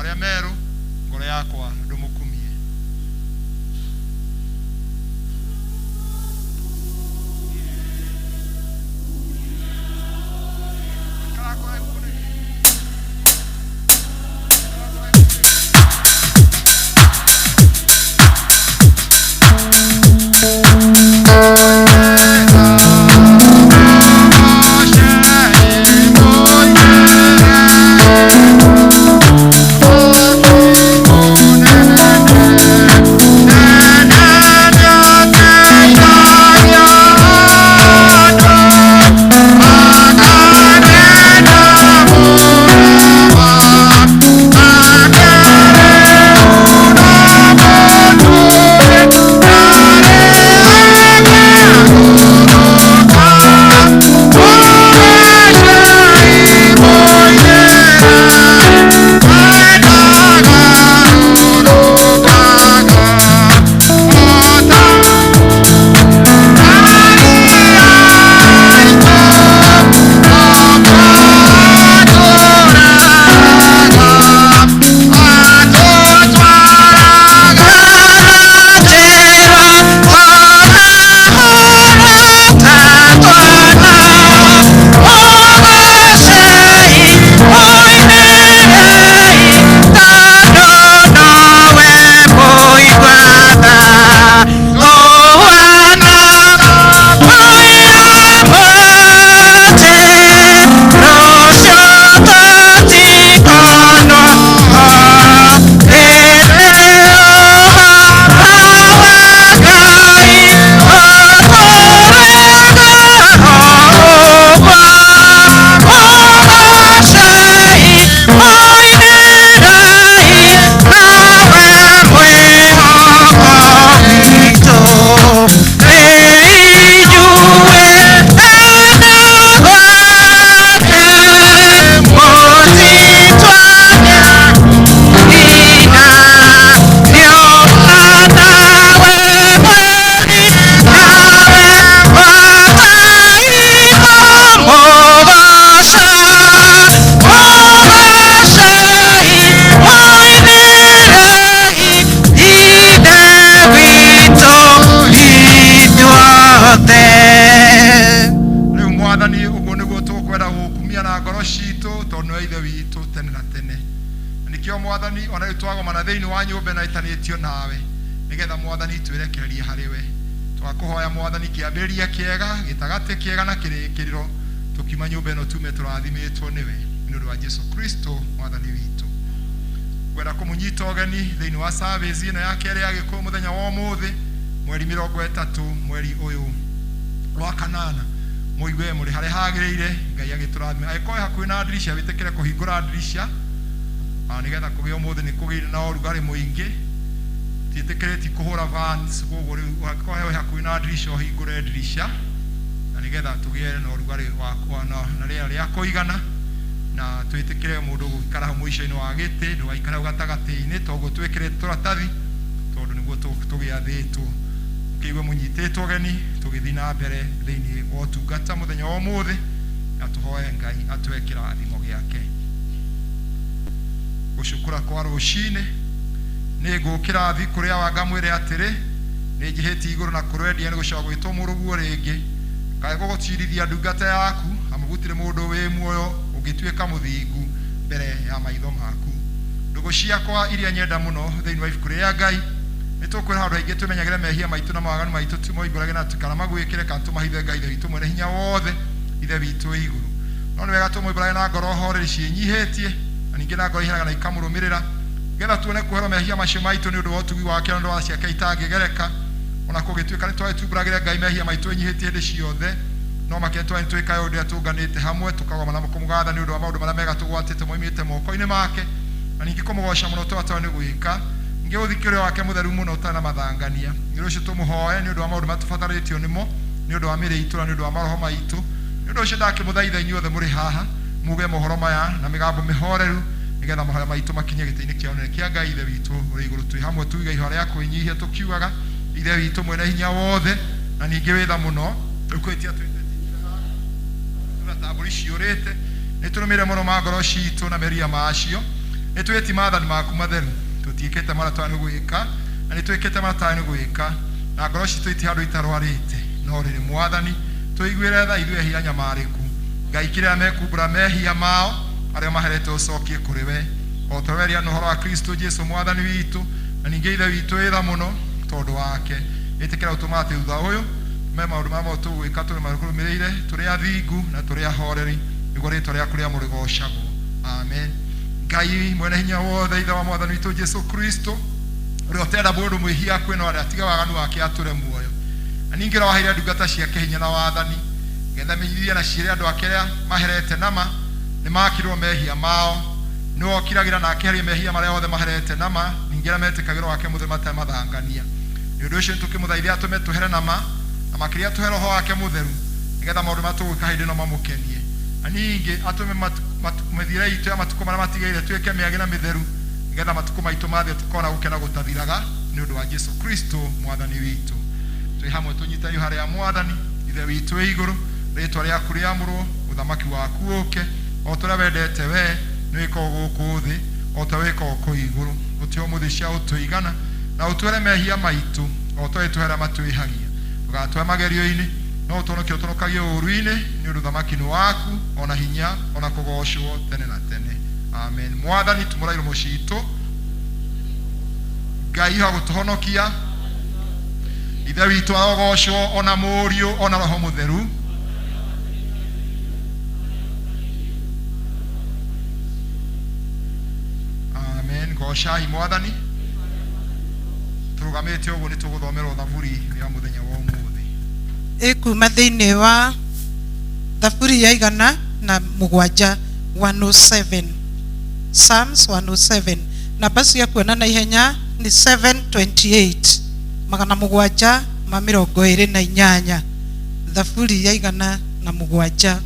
marĩa merũ, ngoro yakwa ndũmũkumie. Ikara kũraihu nĩkĩ? Ikara kũraihu nĩkĩ? Rĩu Mwathani, ũguo nĩguo tũkwenda gũgũkumia na ngoro citũ, tondũ nĩwe Ithe witũ tene na tene. Na nĩkĩo Mwathani, o na rĩu twagomana thĩinĩ wa nyũmba ĩno ĩtanĩtio nawe, nĩgetha Mwathani twĩrekererie harĩ we. Twakũhoya Mwathani kĩambĩrĩria kĩega, gĩtagatĩ kĩega na kĩrĩkĩrĩro, tũkiuma nyũmba ĩno tume tũrathimĩtwo nĩwe, nĩ ũndũ wa Jesu Kristo Mwathani witũ. Ngwenda kũmũnyita ũgeni thĩinĩ wa service ĩno ya kerĩ ya Gĩkũyũ mũthenya wa ũmũthĩ, mweri 30 mweri ũyũ wa kanana. Mũigue mũrĩ harĩa hagĩrĩire, Ngai agĩtũrathime. Angĩkorwo wĩ hakuhĩ na ndirisha, wĩtĩkĩre kũhingũra ndirisha, nĩgetha kũgĩe ũmũthĩ nĩ kũgĩire na ũrugarĩ mũingĩ. Tiĩtĩkĩrĩti kũhũra fans, koguo rĩu angĩkorwo wĩ hakuhĩ na ndirisha ũhingũre ndirisha, na nĩgetha tũgĩe na ũrugarĩ na rĩera rĩa kũigana, na twĩtĩkĩre mũndũ gũikara hau mũico-inĩ wa gĩtĩ, ndũgaikare hau gatagatĩ-inĩ, toguo twĩkĩrĩte tũratathi, tondũ nĩguo tũgĩathĩtwo. Mũkĩigue mũnyitĩtwo ũgeni tũgĩthiĩ na mbere thĩinĩ wa ũtungata mũthenya wa ũmũthĩ, na tũhoe Ngai atũhe kĩrathimo gĩake. Gũcukũra kwa rũcinĩ, nĩ ngũkĩra thi kũrĩ awa ngamwĩre atĩrĩ, nĩ njĩhĩtie igũrũ na kũrĩ we, ndigane gũcoka gwĩtwo mũrũguo rĩngĩ. Kaĩ gũgũcirithia ndungata yaku, amu gũtirĩ mũndũ wĩ muoyo ũngĩtuĩka mũthingu mbere ya maitho maku. Ndũgũ ciakwa iria nyenda mũno thĩinĩ wa ibuku rĩa Ngai, nĩ tũkwĩra handũ haingĩ twĩmenyagĩre mehia maitũ na mawaganu maitũ, tũmoimbũrage na tũtikana-magwĩkĩre kana tũmahithe Ngai Ithe witũ mwene hinya wothe, Ithe witũ wĩ igũrũ. No nĩ wega tũmoimbũrage na ngoro horeri ciĩnyihĩtie, na ningĩ na ngoro iheraga na ikamũrũmĩrĩra, nĩgetha tuone kuoherwo mehia macio maitũ nĩ ũndũ wa ũtugi wake na ũndũ wa tha ciake itangĩgereka. O na kũngĩtuĩka nĩ twagĩtumbũragĩre Ngai mehia maitũ wĩnyihĩtie hĩndĩ ciothe, no makĩria nĩ twĩkaga ũndũ rĩrĩa tũnganĩte hamwe, tũkagomana kũmũgatha nĩ ũndũ wa maũndũ marĩa mega tũgwatĩte moimĩte moko-inĩ make, na ningĩ kũmũgooca mũno twatoĩ nĩ gwĩka. Ningĩ gũthiĩ kĩrĩro wake mũtheru mũno ũtarĩ na mathangania. Nĩ ũndũ ũcio tũmũhoe nĩ ũndũ wa maũndũ marĩa tũbatarĩtio nĩmo, nĩ ũndũ wa mĩĩrĩ itũ na nĩ ũndũ wa maroho maitũ. Nĩ ũndũ ũcio ndakĩmũthaitha inyuothe mũrĩ haha, muuge mohoro maya na mĩgambo mĩhoreru, nĩgetha mahoya maitũ makinye gĩtĩ-inĩ kĩa ũnene kĩa Ngai Ithe witũ ũrĩ igũrũ. Twĩ hamwe tuiga ihoya rĩa kwĩnyihia tũkiugaga, Ithe witũ mwene hinya wothe, na ningĩ wĩ tha mũno, rĩu kwĩtia twĩtĩtie ingĩre haha, tuna ta mbũri ciũrĩte, nĩ tũrũmĩrĩre mũno ma ngoro citũ na meria macio. Nĩ twĩti maathani maku matheru, tũtiĩkĩte marĩa twagĩrĩirwo gwĩka, na nĩ twĩkĩte marĩa tũtagĩrĩirwo gwĩka, na ngoro citũ iti handũ itarwarĩte. No rĩrĩ, Mwathani, tũiguĩre tha ithuĩ ehia anyamarĩku. Ngai, kĩrĩa mekumbũra mehia mao arĩa maherete ũcokie kũrĩ we, o ta ũrĩa werĩirwo ũhoro wa Kristo Jesu Mwathani witũ, na ningĩ Ithe witũ wĩ tha mũno tondũ wake. Ĩtĩkĩra gũtũma atĩ thutha ũyũ me maũndũ marĩa mothe tũgwĩka tũrĩ marũmĩrĩire, tũrĩ athingu na tũrĩ ahoreri, nĩguo rĩĩtwa rĩaku rĩamũre rĩgoocagwo. Amen. Ngai mwene hinya wothe, Ithe wa Mwathani witũ Jesu Kristo, ũrĩa ũtenda mũndũ mwĩhia akue no atige waganu wake atũre muoyo, na ningĩ ũrĩa waheire ndungata ciake hinya na wathani, getha menyithie na ciĩre andũ ake arĩa maherete nama nĩ makirwo mehia mao, nĩwe ũkiragĩra na akeheria mehia marĩa othe maherete nama, ningĩ arĩa metĩkagĩra wake mũtheru matarĩ mathangania. Nĩ ũndũ ũcio nĩtũkĩmũthaithe atũme tũhere nama, na makĩria atũhe Roho wake mũtheru, nĩgetha maũndũ marĩa tũgwĩka hĩndĩ ĩno mamũkenie. Na ningĩ atũme mĩthiĩre itũ ya matukũ marĩa matigaire ĩtuĩke mĩagĩ na mĩtheru, nĩgetha matukũ maitũ mathire tũkona gũkena gũtathiraga, nĩ ũndũ wa Jesu Kristo Mwathani witũ. Twĩ hamwe tũnyitani harĩa Mwathani Ithe witũ wĩ igũrũ, rĩĩtwa rĩaku rĩamũrwo, ũthamaki waku ũũke, o ta ũrĩa wendete wee, nĩ wĩkagwo gũkũ thĩ o ta wĩkagwo kũu igũrũ. Ũtũhe ũmũthĩ cia ũtũigana, na ũtũhere mehia maitũ, o ta ũrĩa tũhera matwĩhagia. Ndũgatũhe magerio-inĩ, no ũtũhonokie ũtũhonokagie ũũru-inĩ, nĩ ũndũ ũthamaki nĩ waku, o na hinya, o na kũgoocwo tene na tene. Amen. Mwathani, tumũra iromo citũ. Ngai wa gũtũhonokia, Ithe witũ arogocwo, o na Mũriũ, o na Roho Mũtheru. Amen. Gocai Mwathani. Tũrũgamĩte ũguo nĩ tũgũthomerwo thaburi ya mũthenya wa ũmũthĩ. Ĩkuma thĩinĩ wa thaburi ya 107, 107, Psalms 107. Namba cia kuona na ihenya nĩ 728, 728, thaburi ya 107.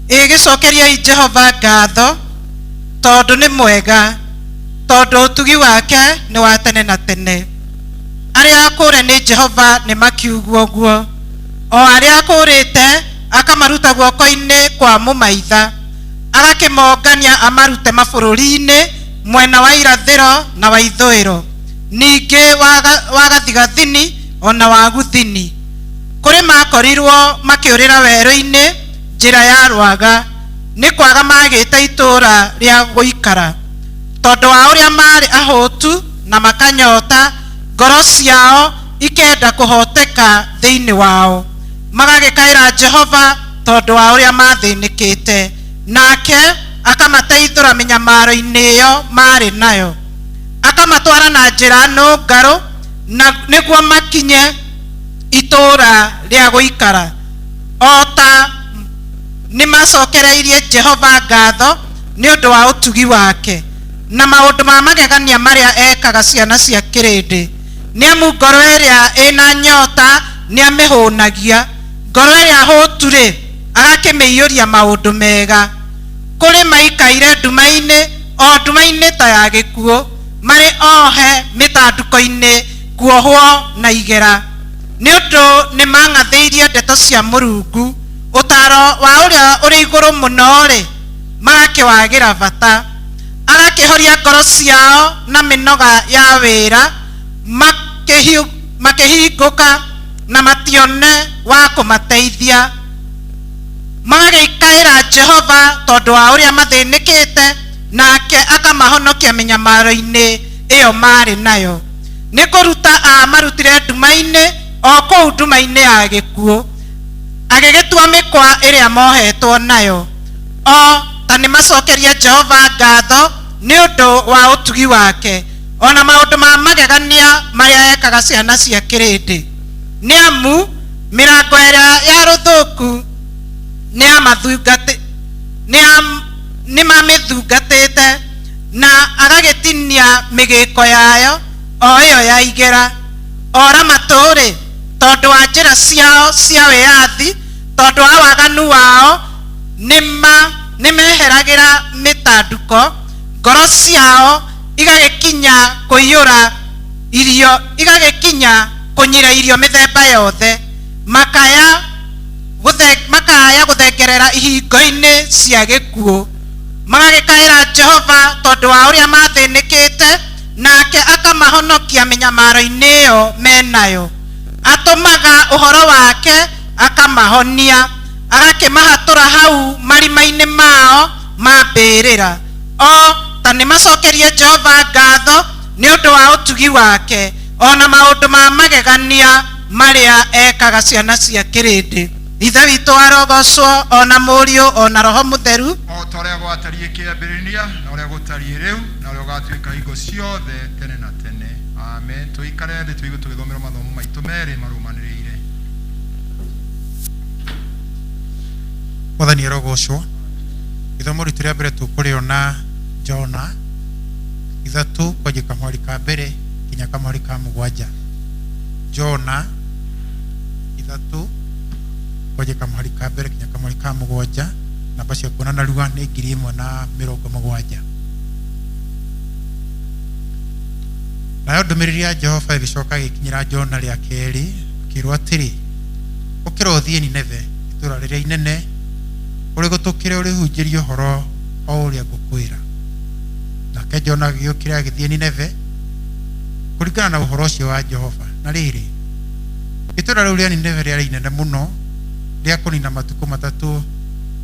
Ĩgĩcokeriai Jehova ngatho tondũ nĩ mwega, tondũ ũtugi wake nĩ wa tene na tene. Arĩa akũũre nĩ Jehova nĩ makiuguo ũguo, o arĩa akũũrĩte akamaruta guoko-inĩ kwa mũmaitha, agakĩmongania amarute mabũrũri-inĩ mwena wa irathĩro na wa ithũĩro, ningĩ wa gathigathini o na wa guthini. Kũrĩ makorirwo makĩũrĩra werũ-inĩ njĩra ya rwaga, nĩ kwaga magĩte itũũra rĩa gũikara. Tondũ wa ũrĩa maarĩ ahũtu na makanyota, ngoro ciao ikenda kũhoteka thĩinĩ wao. Magagĩkaĩra Jehova tondũ wa ũrĩa maathĩnĩkĩte, nake akamateithũra mĩnyamaro-inĩ ĩyo maarĩ nayo. Akamatwara na njĩra nũngarũ, na nĩguo makinye itũũra rĩa gũikara. O ta nĩmacokereirie Jehova ngatho nĩ ũndũ wa ũtugi wake, na maũndũ ma magegania marĩa ekaga ciana cia kĩrĩndĩ. Nĩ amu ngoro ĩrĩa ĩna nyota nĩamĩhũnagia, ngoro ĩrĩa hũtu-rĩ, agakĩmĩiyũria maũndũ mega. Kũrĩ maikaire nduma-inĩ, o nduma-inĩ ta ya gĩkuũ, marĩ ohe mĩtandũko-inĩ kuohwo na igera, nĩ ũndũ nĩmang'athĩirie ndeto cia Mũrungu, ũtaaro wa ũrĩa ũrĩ igũrũ mũno-rĩ, magakĩwagĩra bata. Agakĩhoria ngoro ciao na mĩnoga ya wĩra, makĩhingũka na matione wa kũmateithia. Magagĩkaĩra Jehova tondũ wa ũrĩa mathĩnĩkĩte, nake akamahonokia mĩnyamaro-inĩ ĩyo maarĩ nayo. Nĩ kũruta aamarutire nduma-inĩ, o kũu nduma-inĩ ya gĩkuũ, agĩgĩtua mĩkwa ĩrĩa mohetwo nayo. O ta nĩmacokerie Jehova ngatho nĩ ũndũ wa ũtugi wake, o na maũndũ ma magegania marĩa ekaga ciana cia kĩrĩndĩ. Nĩ amu mĩrango ĩrĩa ya rũthuku nĩmamĩthungatĩte, na agagĩtinia mĩgĩko yayo o ĩyo ya igera. Ora matũ-rĩ, tondũ wa njĩra ciao cia wĩyathi, tondũ wa waganu wao nĩmeheragĩra mĩtanduko, ngoro ciao igagĩkinya kũiyũra irio, igagĩkinya kũnyira irio mĩthemba yothe, makaya gũthengerera ihingo-inĩ cia gĩkuũ. Magagĩkaĩra Jehova tondũ wa ũrĩa mathĩnĩkĩte, nake akamahonokia mĩnyamaro-inĩ ĩyo menayo. Atũmaga ũhoro wake akamahonia, agakĩmahatũra hau marima-inĩ mao ma mbĩrĩra. O ta nĩmacokerie Jehova ngatho nĩ ũndũ wa ũtugi wake, o na maũndũ ma magegania marĩa ekaga ciana cia kĩrĩndĩ. Ithe witũ arogocwo, o na Mũriũ, o na Roho Mũtheru. O ta ũrĩa gwatariĩ kĩambĩrĩria, na ũrĩa gũtariĩ rĩu, na ũrĩa ũgatuĩka hingo ciothe tene na tene. Amen. Tũikare thĩ tũigue tũgĩthomerwo mathomo maitũ merĩ marũmanĩrĩire. Mwathani arogocwo. Ithomo ritũ rĩa mbere tũkũrĩona Jona 3 kwanjia kamweri ka mbere nginya kamweri ka 7. Jona 3 kwanjia kamweri ka mbere nginya kamweri ka 7. Namba cia kuona narua nĩ 1070. Nayo ndũmĩrĩri ya Jehova ĩgĩcoka ĩgĩkinyĩra Jona rĩa kerĩ, akĩĩrwo atĩrĩ, ũkĩra ũthiĩ Nineve, itũũra rĩrĩa inene, ũrĩgũtũkĩre ũrĩhunjĩrie ũhoro o ũrĩa ngũkwĩra. Nake Jona agĩũkĩra agĩthiĩ Nineve kũringana na ũhoro ũcio wa Jehova. Na rĩrĩ, itũũra rĩu rĩa Nineve rĩarĩ inene mũno, rĩa kũnina matukũ 3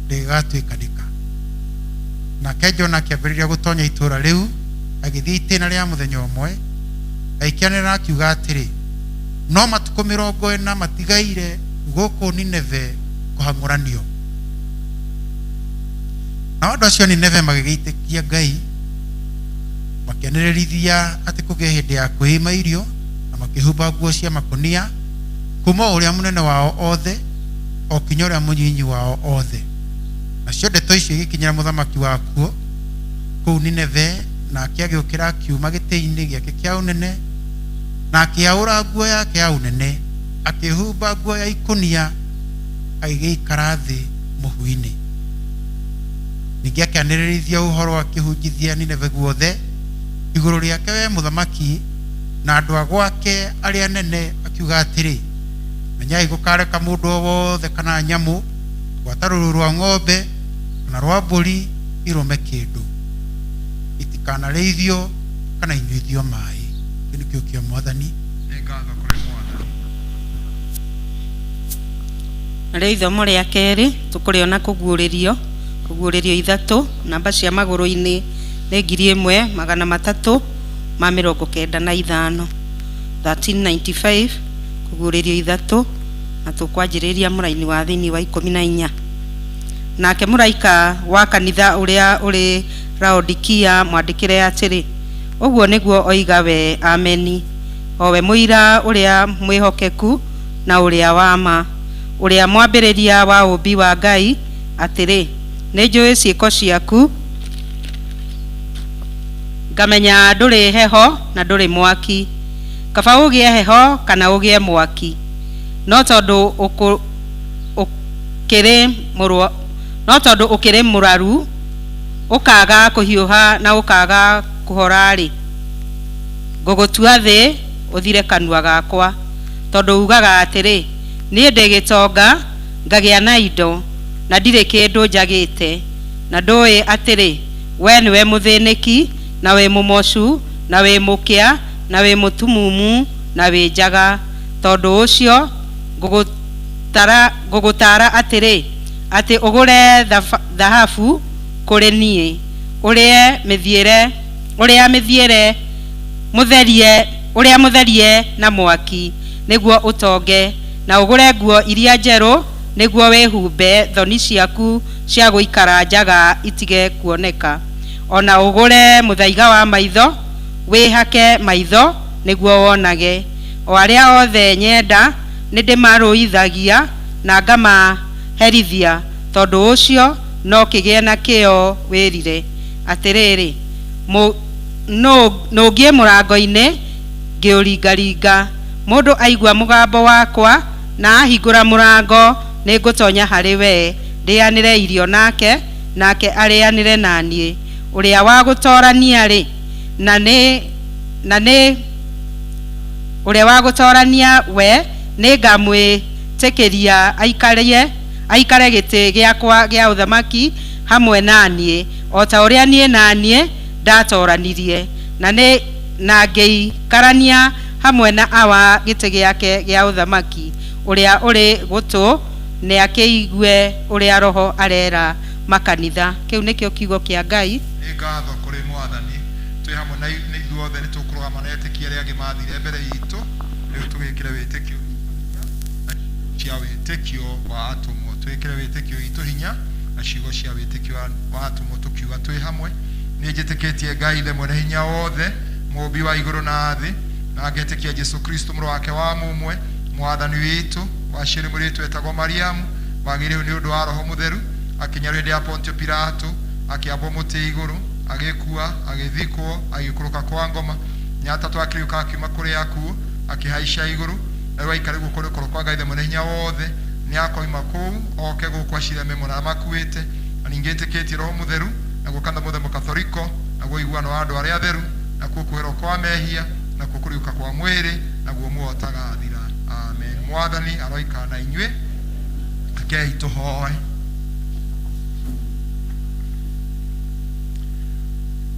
rĩgĩgatuĩkanĩka. Nake Jona akĩambĩrĩria gũtonya itũũra rĩu, agĩthiĩ itĩĩna rĩa mũthenya ũmwe, agĩkĩanĩrĩra akiuga atĩrĩ, no matukũ 40 matigaire gũkũ Nineve kũhang'ũranio. Nao andũ acio a Nineve magĩgĩitĩkia Ngai, makĩanĩrĩrithia atĩ kũgĩe hĩndĩ ya kwĩima irio, na makĩhumba nguo cia makũnia, kuuma o ũrĩa mũnene wao othe o kinya ũrĩa mũnyinyi wao othe. Nacio ndeto icio igĩkinyĩra mũthamaki wakuo kũu Nineve, nake agĩũkĩra akiuma gĩtĩ-inĩ gĩake kĩa ũnene, na akĩaũra nguo yake ya ũnene, akĩhumba nguo ya ikũnia, agĩgĩikara thĩ mũhu-inĩ. Ningĩ akĩanĩrĩrithia ũhoro akĩhunjithia Nineve guothe igũrũ rĩake we mũthamaki na andũ a gwake arĩa anene, akiuga atĩrĩ, menyai gũkareka mũndũ o wothe kana nyamũ, gwata rũũru rwa ng'ombe kana rwa mbũri irũme kĩndũ, itikanarĩithio kana inyuithio maĩ. Kĩu nĩkĩo kĩa Mwathani. Nĩ ngatho kũrĩ Mwathani. Narĩo ithomo rĩa kerĩ tũkũrĩona kũguũrĩrio, kũguũrĩrio 3, namba cia magũrũ-inĩ nĩ 1395, 1395, kũguũrĩrio 3, na tũkwanjĩrĩria mũraini wa thĩinĩ wa 14. Nake mũraika wa kanitha ũrĩa ũrĩ Laodikia mwandĩkĩre atĩrĩ, ũguo nĩguo oiga we Ameni, o we mũira ũrĩa mwĩhokeku na ũrĩa wa ma, ũrĩa mwambĩrĩria wa ũũmbi wa Ngai, atĩrĩ, nĩnjũĩ ciĩko ciaku, ngamenya ndũrĩ heho na ndũrĩ mwaki. Kaba ũgĩe heho kana ũgĩe mwaki. No tondũ ũkĩrĩ mũraru, ũkaaga kũhiũha na ũkaaga kũhora-rĩ, ngũgũtua thĩ ũthire kanua gakwa, tondũ ugaga atĩrĩ, niĩ ndĩ gĩtonga, ngagĩa na indo, na ndirĩ kĩndũ njagĩte, na ndũĩ atĩrĩ, we nĩwe mũthĩnĩki, na wĩ mũmocu, na wĩ mũkĩa, na wĩ mũtumumu, na wĩ njaga. Tondũ ũcio ngũgũtara atĩrĩ, atĩ ũgũre thahabu kũrĩ niĩ, ũrĩe mĩthiĩre, ũrĩa mĩthiĩre mũtherie, ũrĩa mũtherie na mwaki, nĩguo ũtonge, na ũgũre nguo iria njerũ, nĩguo wĩhumbe thoni ciaku cia gũikara njaga itige kuoneka. Ona ũgũre mũthaiga wa maitho, wĩhake maitho, nĩguo wonage. O arĩa othe nyenda nĩndĩmarũithagia na ngamaherithia, tondũ ũcio no kĩgĩe na kĩo wĩrire. Atĩrĩrĩ, nũngiĩ mũrango-inĩ ngĩũringaringa. Mũndũ aigua mũgambo wakwa na ahingũra mũrango, nĩngũtonya harĩ we, ndĩanĩre irio nake, nake arĩanĩre na niĩ. Ũrĩa wa gũtorania-rĩ, na nĩ, na nĩ ũrĩa wa gũtorania we, nĩngamwĩtĩkĩria aikare gĩtĩ gĩakwa gĩa ũthamaki Hamwe na niĩ o ta ũrĩa niĩ na niĩ ndatoranirie na nĩ na ngĩikarania hamwe na awa gĩtĩ gĩake gĩa ũthamaki. Ũrĩa ũrĩ gũtũ nĩakĩigue ũrĩa Roho arera makanitha. Kĩu nĩkĩo kiugo kĩa Ngai. Nĩ ngatho kũrĩ Mwathani. Twĩ hamwe na ithuothe nĩ tũkũrũgama na etĩkia arĩa angĩ mathire mbere itũ rĩu tũgĩkĩre wĩtĩkio cia wĩtĩkio wa atũmwo, twĩkĩre wĩtĩkio witũ hinya na ciugo cia wĩtĩkio wa atũmwo tũkiuga twĩ hamwe. Nĩ njĩtĩkĩtie Ngai Ithe mwene hinya wothe, mũũmbi wa igũrũ na thĩ, na ngetĩkia Jesũ Kristo mũrũ wake wa mũmwe, Mwathani witũ, waciarĩ mũirĩtu wetagwo Mariamu, wagĩrĩirwo nĩ ũndũ wa Roho Mũtheru, akĩnyarwo hĩndĩ ya Pontio Pilato, akĩambwo mũtĩ igũrũ, agĩkua, agĩthikwo, agĩikũrũka kwa ngoma, nyatatũ akĩriũka akiuma kũrĩ akuũ, akĩhaica igũrũ, na rĩu aikare guoko ũrĩ kwa Ngai Ithe mwene hinya wothe, nĩ akoima kũu oke gũkũ acire memo na makuĩte. Na ningĩ njĩtĩkĩtie Roho Mũtheru, naguo kanitha mũthe Mũkathoriko, naguo ũiguano wa andũ arĩa atheru, nakuo kuoherwo kwa mehia, nakuo kũriũka kwa mwĩrĩ, naguo muoyo ũtagathira. Amen. Mwathani aroikara na inyuĩ. Rekei tũhoe.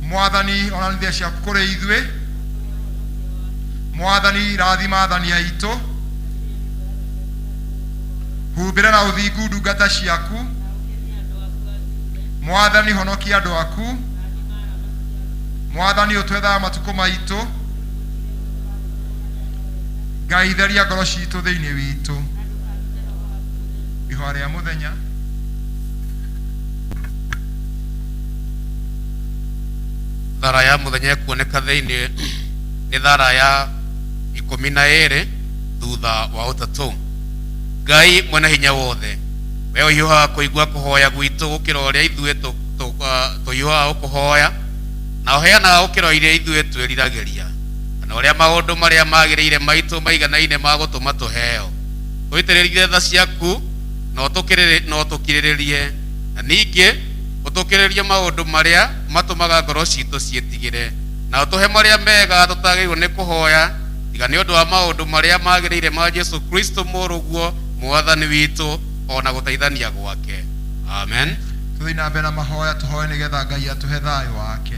Mwathani onanithia ciaku kũrĩ ithuĩ. Mwathani rathima athani aitũ, humbĩra na ũthingu ndungata ciaku. Mwathani honokia andũ aku. Mwathani ũtwethaga matukũ maitũ. Ngai theria ngoro citũ thĩinĩ witũ. Ihoya rĩa mũthenya. Thara ya mũthenya ĩkuoneka thĩinĩ nĩ thara ya 12 thutha wa 3. Ngai mwene hinya wothe, we ũhiũhaga kũigua kũhoya gwitũ gũkĩra ũrĩa ithuĩ tũhiũhaga gũkũhoya, na ũheanaga gũkĩra iria ithuĩ twĩriragĩria, kana ũrĩa maũndũ marĩa magĩrĩire maitũ maiganaine ma gũtũma tũheo. Tũitĩrĩrie tha ciaku na ũtũkirĩrĩrie, na ningĩ ũtũkĩrĩrie maũndũ marĩa matũmaga ngoro citũ ciĩtigĩre, na ũtũhe marĩa mega tũtagĩrĩirwo nĩ kũhoya, tiga nĩ ũndũ wa maũndũ marĩa magĩrĩire ma Jesũ Kristo mũrũguo Mwathani witũ, ona gũteithania gwake. Amen. Tũthiĩ na mbere na mahoya, tũhoe nĩgetha Ngai atũhe thayũ wake.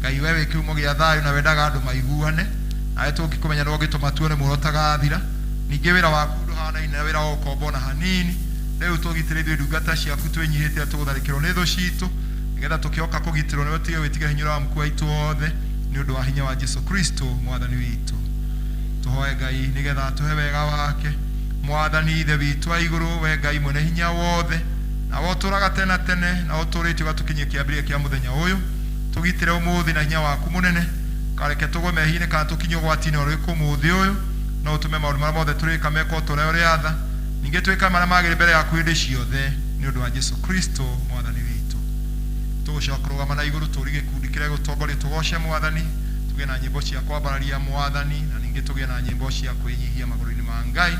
Ngai we wĩ kĩhumo gĩa thayũ na wendaga andũ maiguane, nawe tũngĩkũmenya nĩwe ũngĩtũma tuone muoyo ũtagathira. Ningĩ wĩra waku ndũhanaine na wĩra wa ũkombo ona hanini. Rĩu tũgitĩre ithuĩ ndungata ciaku twĩnyihĩte tũgũtharĩkĩrwo nĩ thũ citũ, nĩgetha tũkĩoka kũgitĩrwo nĩwe tũtige gwĩtigĩra hinya ũrĩa wa mũkua witũ wothe, nĩ ũndũ wa hinya wa Jesũ Kristo Mwathani witũ. Tũhoe Ngai nĩgetha atũhe wega wake. Mwathani Ithe witũ wa igũrũ, we Ngai mwene hinya wothe, nawe ũtũũraga tene na tene, na ũtũũrĩtie ũgatũkinyia kĩambĩrĩria kĩa mũthenya ũyũ, tũgitĩre ũmũthĩ na hinya waku mũnene. Kareke tũgwe mehia-inĩ kana tũkinye ũgwati-inĩ ũrĩkũ ũmũthĩ ũyũ, no ũtũme maũndũ marĩa mothe tũrĩka mekwo ta ũrĩa ũrĩatha. Ningĩ twĩkage marĩa magĩrĩire mbere yaku hĩndĩ ciothe, nĩ ũndũ wa Jesũ Kristo Mwathani witũ. Tũgũcoka kũrũgama na igũrũ tũri gĩkundi kĩrĩa gĩgũtongoria tũgoce Mwathani, tũgĩe na nyĩmbo cia kwambararia Mwathani, na ningĩ tũgĩe na nyĩmbo cia kwĩnyihia magũrũ-inĩ ma Ngai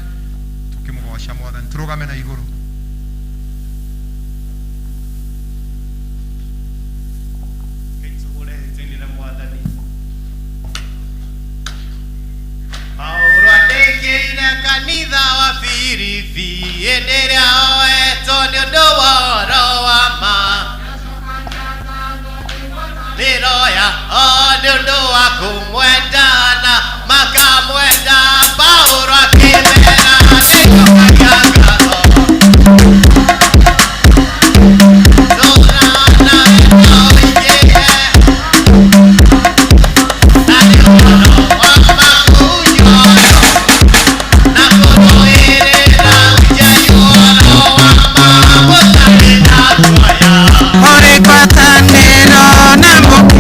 tũkĩmũgoca Mwathani. Tũrũgame na igũrũ. Paulo andĩkĩire kanitha wa Filipi hĩndĩ ĩrĩa oetwo nĩ ũndũ wa ũhoro wa ma. Nĩroya o nĩ ũndũ wa kũmwenda na makamwenda. Paulo akĩmera nĩnjokagia ngatho. Tũra nawe no ũingĩhe na nĩ ũhoro wa ma kũnyoyo na kũrũĩrĩra ũnjai ũhoro wa ma gũtarĩ na guoya. Ũrĩ ngwatanĩro na mũkĩ.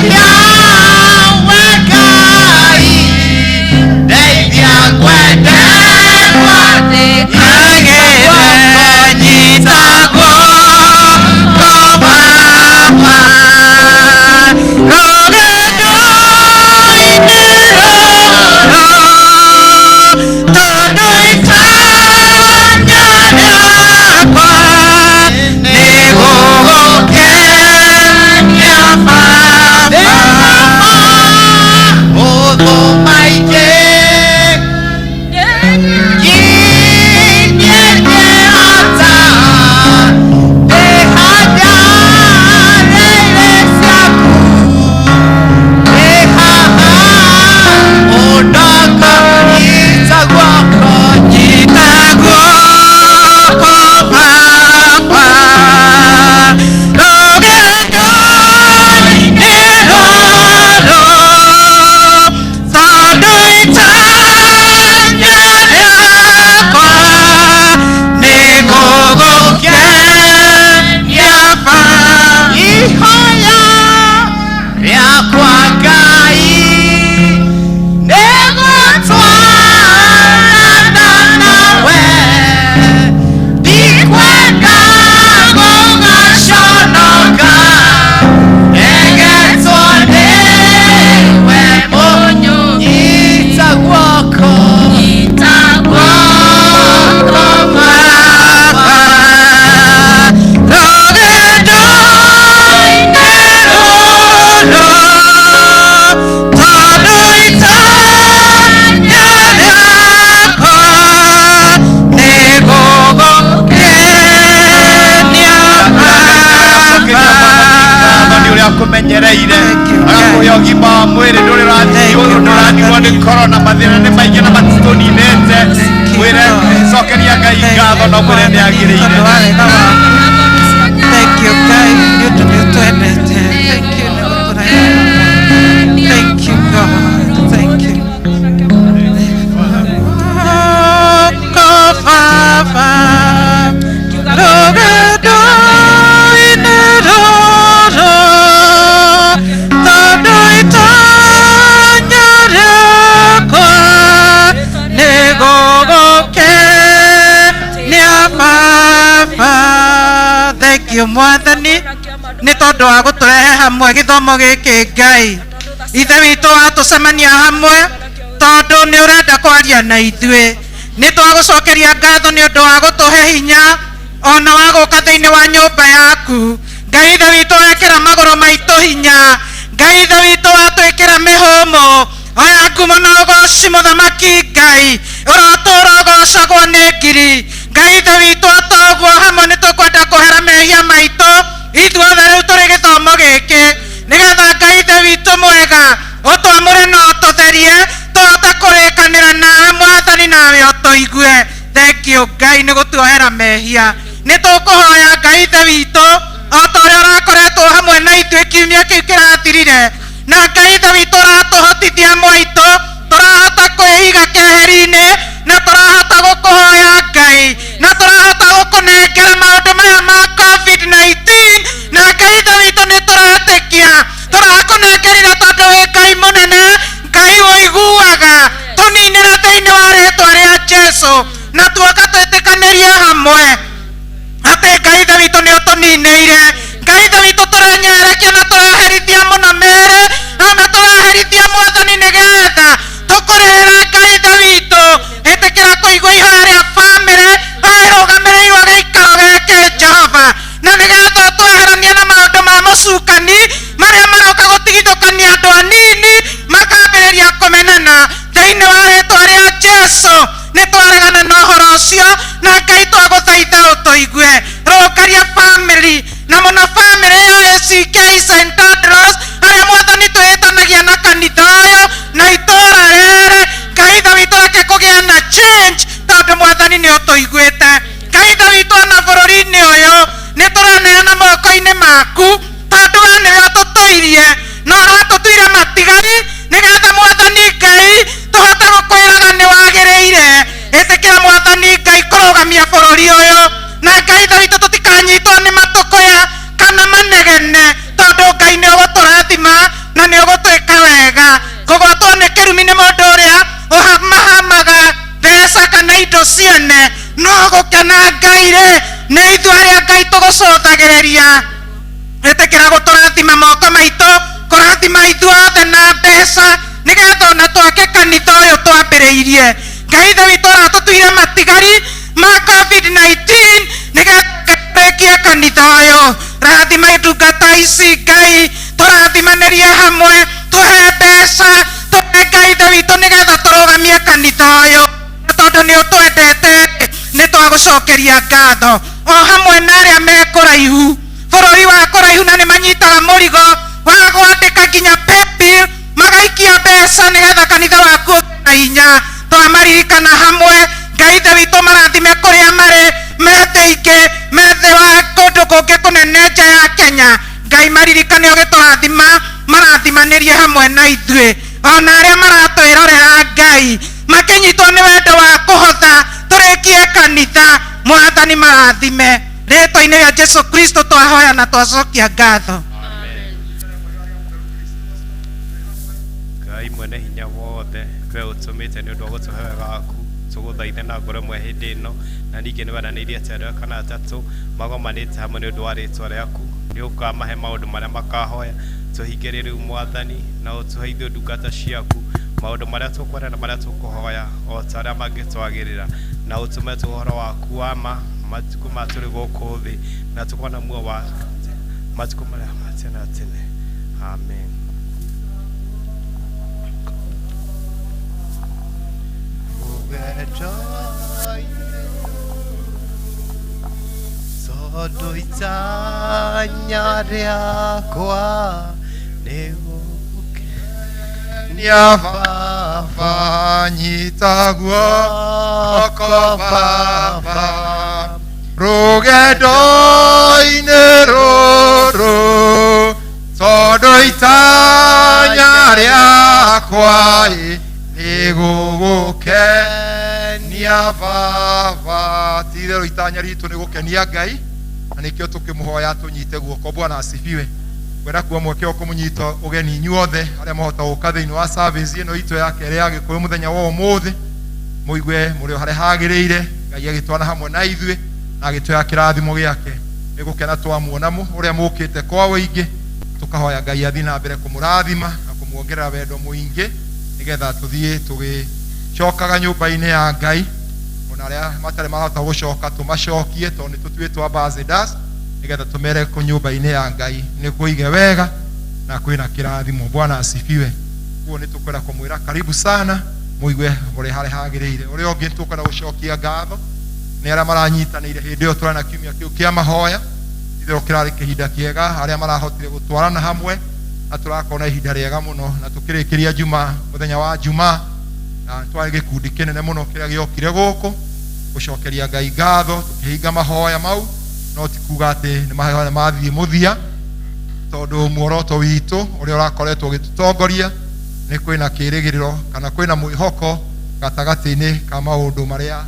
We Ngai, ndeithia kwendekwa Agĩre nyita guoko Baba, rũgendo-inĩ rũrũ, tondũ itanya rĩakwa nĩ gũgũkenia Baba. Ũthũ maingĩ nginyĩte hata ndĩhanyanĩire ciaku ndĩhaha ũndongo nyita guoko Nyita guoko Baba, rũgendo-inĩ rũrũ, tondũ itanya rĩakwa nĩ gũgũkenia Baba. Ihoya rĩakwa Ngai nĩ gũtwarana nawe, ndikwenda gũgaconoka, regetwo nĩwe mũnyita guoko, guoko Baba, rũgendo-inĩ rũrũ, tondũ itanya rĩakwa nĩ gũgũkenia Baba. Nĩ ũrĩa akũmenyereire Thank you, agakũhe Ngai. ũgima wa mwĩrĩ ndũrĩ Thank you, ndũrathirwo nĩ korona mathĩna nĩ maingĩ na matitũninĩte Thank you, mwĩre God. cokeria Ngai Thank ngatho you, na mwĩre nĩ Mwathani, agĩrĩire tondũ wa wega waku. Thank you, Ngai, nĩ ũndũ nĩ ũtwendete. Thank you nĩ gũtũrehe hamwe. Thank you, God. Thank you. Guoko Baba, rũgendo-inĩ rũrũ, tondũ itanya rĩakwa nĩ gũgũkenia Baba. Thank you Mwathani nĩ tondũ wa gũtũrehe hamwe gĩthomo gĩkĩ Ngai ithe witũ watũcemania hamwe tondũ nĩ ũrenda kwaria na ithuĩ nĩ twagũcokeria ngatho nĩ ũndũ wa gũtũhe hinya ona wa gũka thĩinĩ wa nyũmba yaku Ngai ithe witũ wekĩra magũrũ maitũ hinya Ngai ithe witũ watwĩkĩra mĩhũmũ oya ngumo na ũgoci mũthamaki Ngai ũrotũra ũgocagwo nĩ ngiri Ngai ithe witũ toguo hamwe nĩ tũkwenda kũhera mehia maitũ ithuothe rĩu tũrĩ gĩthomo gĩkĩ nĩgetha Ngai ithe witũ mwega ũtwamũre na ũtũtherie tũhote kũrĩkanĩra nawe Mwathani nawe ũtũigue. Thank you Ngai nĩ gũtuohera mehia. Nĩ tũkũhoya Ngai ithe witũ o ta ũrĩa ũrakoretwo hamwe na ithuĩ kiumia kĩu kĩrathirire na Ngai ithe witũ ũratũhotithia mwaitũ tũrahota kwĩiga keheri-inĩ na tũrahota gũkũhoya Ngai na tũrahota gũkũnengera maũndũ maya ma COVID-19 na Ngai ithe witũ nĩ tũretĩkia tũrakũnengerire tondũ wĩ Ngai mũnene Ngai ũiguaga tũninĩre thĩinĩ wa rĩtwa rĩa Jesu na tuoka twĩtĩkanĩrie hamwe atĩ Ngai ithe witũ nĩ ũtũninĩire Ngai ithe witũ tũrenyerekia na tũraherithia mũno mĩĩrĩ ona tũraherithia Mwathani nĩgetha tũkũrĩrĩra Ngai ithe witũ ĩtĩkĩra kũigua ihoya rĩa bamĩrĩ ĩrũgamĩrĩirwo gĩikaro gĩkĩ Jehova na nĩgetha ũtweheranie na maũndũ ma mũcukani marĩa maroka gũtigithũkania andũ anini makambĩrĩria kũmenana thĩinĩ wa rĩtwa rĩa Jesu nĩ twaregana na ũhoro ũcio na Ngai twagũthaitha ũtũigue rũngaria bamĩrĩ na mũno bamĩrĩ ya ACK St. Andrews arĩa Mwathani twĩtanagia na kanitha ũyũ na itũũra rĩrĩ Ngai ithe witũ reke kũgĩa na change tondũ Mwathani nĩ ũtũiguĩte Ngai ithe witũ ona bũrũri-inĩ ũyũ nĩ tũraneana moko-inĩ maku tondũ we nĩwe ũtũtũirie na ũratũtuire matigari nĩgetha Mwathani Ngai tũhote gũkwĩraga nĩ wagĩrĩire ĩtĩkĩra Mwathani Ngai kũrũgamia bũrũri ũyũ na Ngai ithe witũ tũtikanyitwo nĩ matũkũya kana manegene tondũ Ngai nĩ ũgũtũrathima na Tũcũthagĩrĩria ĩtĩkĩra gũtũrathima moko maitũ, kũrathima ithuothe na mbeca, nĩgetha ona twake kanitha ũyũ twambĩrĩirie. Ngai Ithe witũ ũratũtuire matigari ma COVID-19 nĩgetha tũrĩkie kanitha ũyũ. Rathima ndungata ici Ngai, tũrathimanĩrie hamwe, tũhe mbeca, tũhe Ngai Ithe witũ nĩgetha tũrũgamie kanitha ũyũ. Na tondũ nĩ ũtwendete, nĩ twagũcokeria ngatho. O hamwe na arĩa me kũraihu, bũrũri wa kũraihu, na nĩ manyitaga mũrigo wa gwandĩka nginya paybill, magaikia mbeca nĩgetha kanitha waku ũgĩe na hinya. Twamaririkana hamwe, Ngai Ithe witũ marathime kũrĩa marĩ, me thĩ ingĩ, me thĩ wa kũndũ kũngĩ kũnene nja ya Kenya. Ngai maririkane ũgĩtũrathima, marathimanĩrie hamwe na ithuĩ. Ona arĩa maratwĩrorera Ngai makĩnyitwo nĩ wendo wa kũhotha tũrĩkie kanitha, Mwathani marathime. Rĩtwa-inĩ rĩa Jesu Kristo twahoya na twacokia ngatho. Ngai mwene hinya wothe, we ũtũmĩte nĩ ũndũ wa gũtũhe wega waku, tũgũthaithe na ngoro ĩmwe hĩndĩ ĩno, na ningĩ nĩ weranĩirie atĩ andũ kana atatũ magomanĩte hamwe nĩ ũndũ wa rĩtwa rĩaku, nĩ ũkamahe maũndũ marĩa makahoya. Tũhingĩrie rĩu Mwathani, na ũtũhe ithuĩ ndungata ciaku maũndũ marĩa tũkwenda na marĩa tũkũhoya o ta ũrĩa mangĩtwagĩrĩra, na ũtũme ũhoro waku wa ma matukũ ma tũrĩ gũkũ thĩ, na tũkorwo na muoyo wa matukũ marĩa ma tene na tene. Amen. Tondũ itanya rĩakwa nĩ gũkenia Baba, nyita guoko Baba, rũgendo-inĩ rũrũ, tondũ itanya rĩakwa nĩ gũgũkenia Baba. Ti itherũ itanya ritũ nĩ gũkenia Ngai, na nĩkĩo tũkĩmũhoya tũnyite guoko. Bwana asifiwe. Ngwenda kuoya mweke wa kũmũnyita ũgeni inyuothe arĩa mahota gũka thĩinĩ wa service ĩno itũ ya kerĩ ya Gĩkũyũ mũthenya wa ũmũthĩ, mũigue mũrĩ o harĩa hagĩrĩire. Ngai agĩtwana hamwe na ithuĩ na agĩtũhe kĩrathimo gĩake. Nĩ gũkena twamuona ũrĩa mũkĩte kwa ũingĩ, tũkahoya Ngai athiĩ na mbere kũmũrathima na kũmuongerera wendo mũingĩ, nĩgetha tũthiĩ tũgĩcokaga nyũmba-inĩ ya Ngai. Ona arĩa matarĩ marahota gũcoka tũmacokie, tondũ nĩ tũtuĩtwo ambassadors, nĩgetha tũmere kũ nyũmba-inĩ ya Ngai nĩ kũige wega na kwĩna kĩrathimo. Bwana asifiwe. Koguo nĩ tũkwenda kũmwĩra karibu sana, mũigue mũrĩ harĩa hagĩrĩire. Ũrĩa ũngĩ tũkwenda gũcokia ngatho nĩ arĩa maranyitanĩire hĩndĩ ĩyo tũrĩ na kiumia kĩu kĩa mahoya. Itherũ kĩrarĩ kĩhinda kĩega, arĩa marahotire gũtwarana hamwe, na tũrakorwo na ihinda rĩega mũno, na tũkĩrĩkĩria Juma, mũthenya wa Juma, na twarĩ gĩkundi kĩnene mũno kĩrĩa gĩokire gũkũ gũcokeria Ngai ngatho, tũkĩhinga mahoya mau. No ti kuga atĩ nĩ mahoya mathiĩ mũthia, tondũ muoroto witũ ũrĩa ũrakoretwo ũgĩtũtongoria nĩ kwĩna kĩrĩgĩrĩro kana kwĩna mwĩhoko gatagatĩ-inĩ ka maũndũ marĩa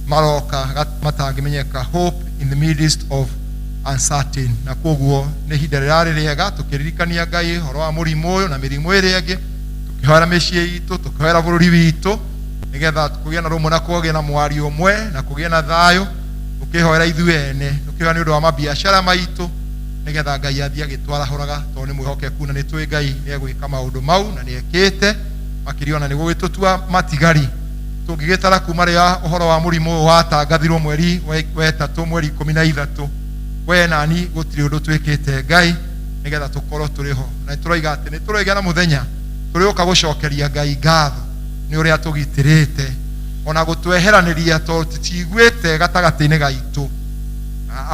maroka matangĩmenyeka, hope in the midst of uncertain. Na koguo nĩ ihinda rĩrarĩ rĩega tũkĩririkania Ngai ũhoro wa mũrimũ ũyũ na mĩrimũ ĩrĩa ĩngĩ, tũkĩhoera mĩciĩ itũ, tũkĩhoera bũrũri witũ, nĩgetha kũgĩe na rũmwe na kũgĩe na mwario ũmwe na kũgĩe na thayũ, tũkĩhoera ithuĩ ene, tũkĩhoera nĩ ũndũ wa mabiacara maitũ, nĩgetha Ngai athiĩ agĩtwarahũraga, tondũ nĩ mwĩhokeku na nĩ tũĩ Ngai nĩ egwĩka maũndũ mau na nĩ ekĩte makĩria, ona nĩ gũgĩtũtua matigari. Tũngĩgĩtara kuma rĩrĩa ũhoro wa mũrimũ ũyũ watangathirwo mweri wa ĩtatũ, mweri 13, we nani gũtirĩ ũndũ twĩkĩte Ngai nĩgetha tũkorwo tũrĩ ho. Na nĩtũroiga atĩ nĩtũroiga na mũthenya tũrĩũka gũcokeria Ngai ngatho nĩ ũrĩa tũgitĩrĩte ona gũtweheranĩria, tondũ tũtiiguĩte gatagatĩ-inĩ gaitũ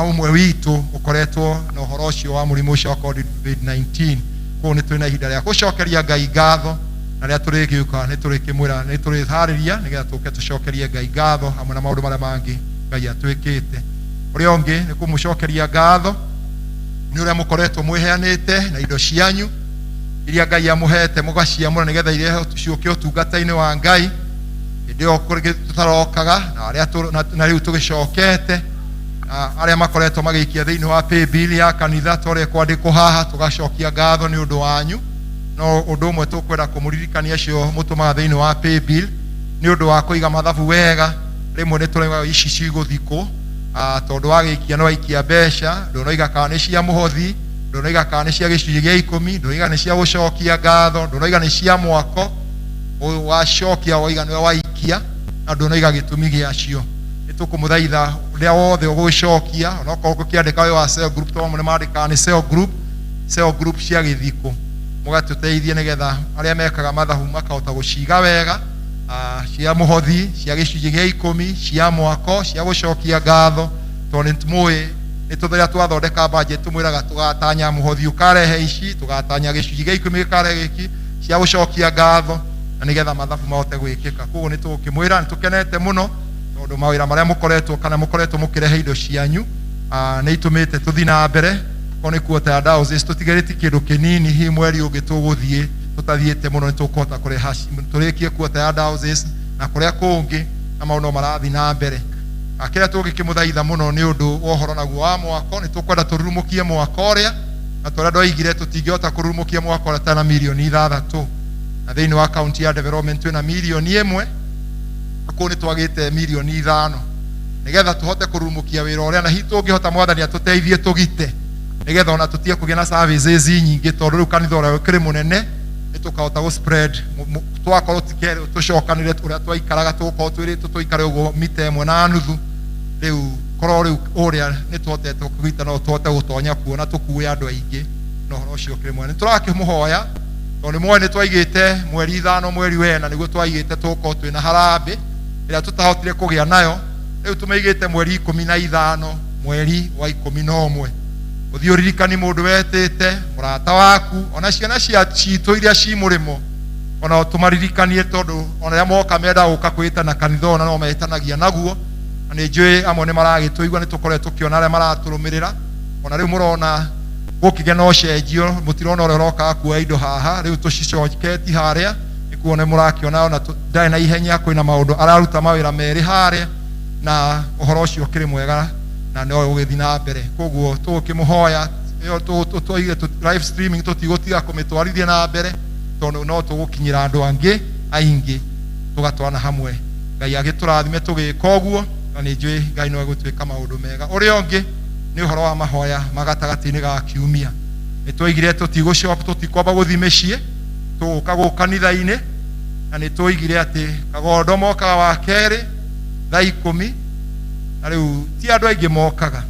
ũmwe witũ ũkoretwo na ũhoro ũcio wa mũrimũ ũcio wa COVID-19. Koguo nĩ tũrĩ na ihinda rĩa gũcokeria Ngai ngatho, na rĩrĩa tũrĩgĩũka nĩ tũrĩkĩmwĩra nĩ tũrĩharĩria nĩgetha tũke tũcokerie Ngai ngatho hamwe na maũndũ marĩa mangĩ Ngai atwĩkĩte. Ũrĩa ũngĩ nĩ kũmũcokeria ngatho nĩ ũrĩa mũkoretwo mwĩheanĩte na indo cianyu iria Ngai amũhete, mũgaciamũra nĩgetha irehe ciũke ũtungata-inĩ wa Ngai hĩndĩ ĩyo tũtarokaga, na arĩa na rĩu tũgĩcokete, na arĩa makoretwo magĩikia thĩinĩ wa paybill ya kanitha ta ũrĩa kwandĩkwo haha, tũgacokia ngatho nĩ ũndũ wanyu. No ũndũ ũmwe tũkwenda kũmũririkania acio mũtũmaga thĩinĩ wa paybill, nĩ ũndũ wa kũiga mathabu wega, rĩmwe nĩ tũrauga ici cigũthikũ. Tondũ wagĩikia no waikia mbeca, ndũnoiga kana nĩ cia mũhothi, ndũnoiga kana nĩ cia gĩcunjĩ gĩa ikũmi, ndũnoiga nĩ cia gũcokia ngatho, ndũnoiga nĩ cia mwako. Wacokia waiga nĩwe waikia na ndũnoiga gĩtũmi gĩacio. Nĩ tũkũmũthaitha ũrĩa wothe ũgũcokia, onokorwo ũgũkĩandĩka wĩ wa cell group, tondũ amwe nĩ mandĩkaga nĩ cell group, cell group cia gĩthikũ, mũgatũteithie nĩgetha arĩa mekaga mathabu makahota gũciga wega, cia mũhothi, cia gĩcunjĩ gĩa ikũmi, cia mwako, cia gũcokia ngatho, tondũ nĩ mũĩ nĩ tũrĩa twathondeka budget tũmwĩraga tũgatanya mũhothi ũkarehe ici, tũgatanya gĩcunjĩ gĩa ikũmi gĩkarehe gĩkĩ, cia gũcokia ngatho, na nĩgetha mathabu mahote gwĩkĩka. Koguo nĩ tũgũkĩmwĩra nĩ tũkenete mũno tondũ mawĩra marĩa mũkoretwo kana mũkoretwo mũkĩrehe indo cianyu, nĩ itũmĩte tũthiĩ na mbere. Korwo nĩ kuota ya diocese tũtigarĩtie kĩndũ kĩnini, hihi mweri ũngĩ tũgũthiĩ tũtathiĩte mũno nĩ tũkũhota kũreha tũrĩkie kuota ya diocese na kũrĩa kũngĩ, na maũndũ no marathiĩ na mbere. Kĩrĩa tũngĩkĩmũthaitha mũno nĩ ũndũ wa ũhoro naguo wa mwako, nĩ tũkwenda tũrurumũkie mwako ũrĩa, na tũrĩa ndoigire tũtingĩhota kũrurumũkia mwako ũrĩa tana mirioni 6, na thĩinĩ wa kaunti ya development twĩna mirioni 1, kũu nĩ twagĩte mirioni 5 nĩgetha tũhote kũrurumũkia wĩra ũrĩa, na hihi tũngĩhota Mwathani atũteithie tũgite nĩgetha ona tũtige kũgĩa na services nyingĩ, tondũ rĩu kanitha ũrĩa ũkĩrĩ mũnene nĩ tũkahota gũ spread, twakorwo tikerĩ tũcokanĩre ũrĩa twaikaraga, tũgũkorwo twĩrĩtwo tũikare ũguo mita 1.5. Rĩu korwo rĩu ũrĩa nĩ tũhotete kũgita no tũhote gũtonya kuo na tũkue andũ aingĩ, na ũhoro ũcio ũkĩrĩ mwega. Nĩ tũrakĩmũhoya tondũ nĩ mũĩ nĩ twaigĩte mweri 5 mweri wena nĩguo twaigĩte tũgũkorwo twĩna harambĩ ĩrĩa tũtahotire kũgĩa nayo, rĩu tũmĩigĩte mweri 15 mweri wa 11. Ũthiĩ ũririkani mũndũ wetĩte mũrata waku, ona ciana cia citũ iria ci mũrĩmo, ona tũmaririkanie, tondũ ona rĩrĩa moka menda gũka kwĩtana kanitha ona no metanagia naguo, na nĩ njũĩ amwe nĩ maragĩtũigua, nĩ tũkoretwo tũkĩona arĩa maratũrũmĩrĩra. Ona rĩu mũrona gũkĩgĩa na ũcenjio, mũtirona ũrĩa ũrokaga kuoya indo haha, rĩu tũcicoketi harĩa nĩkuo nĩ mũrakĩona ona ndarĩ na ihenya, kwĩna maũndũ araruta mawĩra merĩ harĩa, na ũhoro ũcio ũkĩrĩ mwega na no ũgĩthiĩ na mbere. Koguo tũgũkĩmũhoya ĩyo twaigire live streaming tũtigũtiga kũmĩtwarithia na mbere, tondũ no tũgũkinyĩra andũ angĩ aingĩ tũgatwarana hamwe. Ngai agĩtũrathime tũgĩka ũguo, na nĩ njũĩ Ngai no egũtwĩka maũndũ mega. Ũrĩa ũngĩ nĩ ũhoro wa mahoya ma gatagatĩ-inĩ ga kiumia. Nĩ twaigire tũtigũcoka, tũtikwamba gũthiĩ mĩciĩ, tũgũka gũkũ kanitha-inĩ, na nĩ twaigire atĩ kagondo mokaga wa kerĩ thaa 10, na rĩu ti andũ aingĩ mokaga.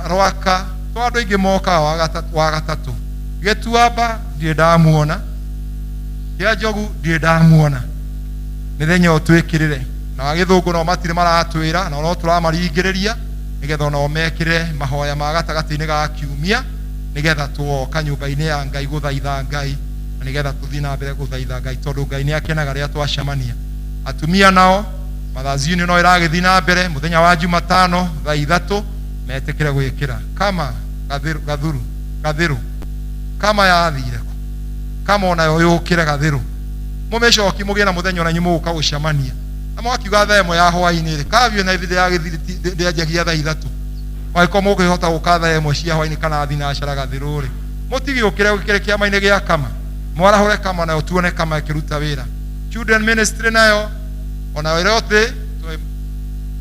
Rwaka to andũ aingĩ mokaga wa gatatũ. Gĩtuamba ndirĩ ndamuona, kĩa Njogu ndirĩ ndamuona. Mĩthenya ĩyo twĩkĩrĩre na wagĩthũngũ nao matirĩ maratwĩra, na no tũramaringĩrĩria nĩgetha onao mekĩre mahoya ma gatagatĩ-inĩ ga kiumia, nĩgetha tũgoka nyũmba-inĩ ya Ngai gũthaitha Ngai, na nĩgetha tũthiĩ na mbere gũthaitha Ngai, tondũ Ngai nĩ akenaga rĩrĩa twacemania. Atumia nao Mothers Union no ĩragĩthiĩ na mbere mũthenya wa Jumatano thaa 3, metĩkĩre gwĩkĩra kama gathuru gathĩrũ kama yathire kũ, kama onayo yũkĩre gathĩrũ, mũmĩcoki mũgĩe na mũthenya ona inyuĩ mũgũka gũcemania. Na mwakiuga thaa 1 ya hwaĩ-inĩ rĩ, kavio na ihinda ya gĩthiri ndĩanjagia thaa 3, mwagĩkorwo mũngĩhota gũka thaa 1 cia hwaĩ-inĩ kana thinacara gathĩrũ rĩ, mũtigĩũkĩre ũkĩre kĩama-inĩ gĩa kama, mwarahũre kama nayo tuone kama ĩkĩruta wĩra. Children ministry nayo ona ĩrĩa thĩ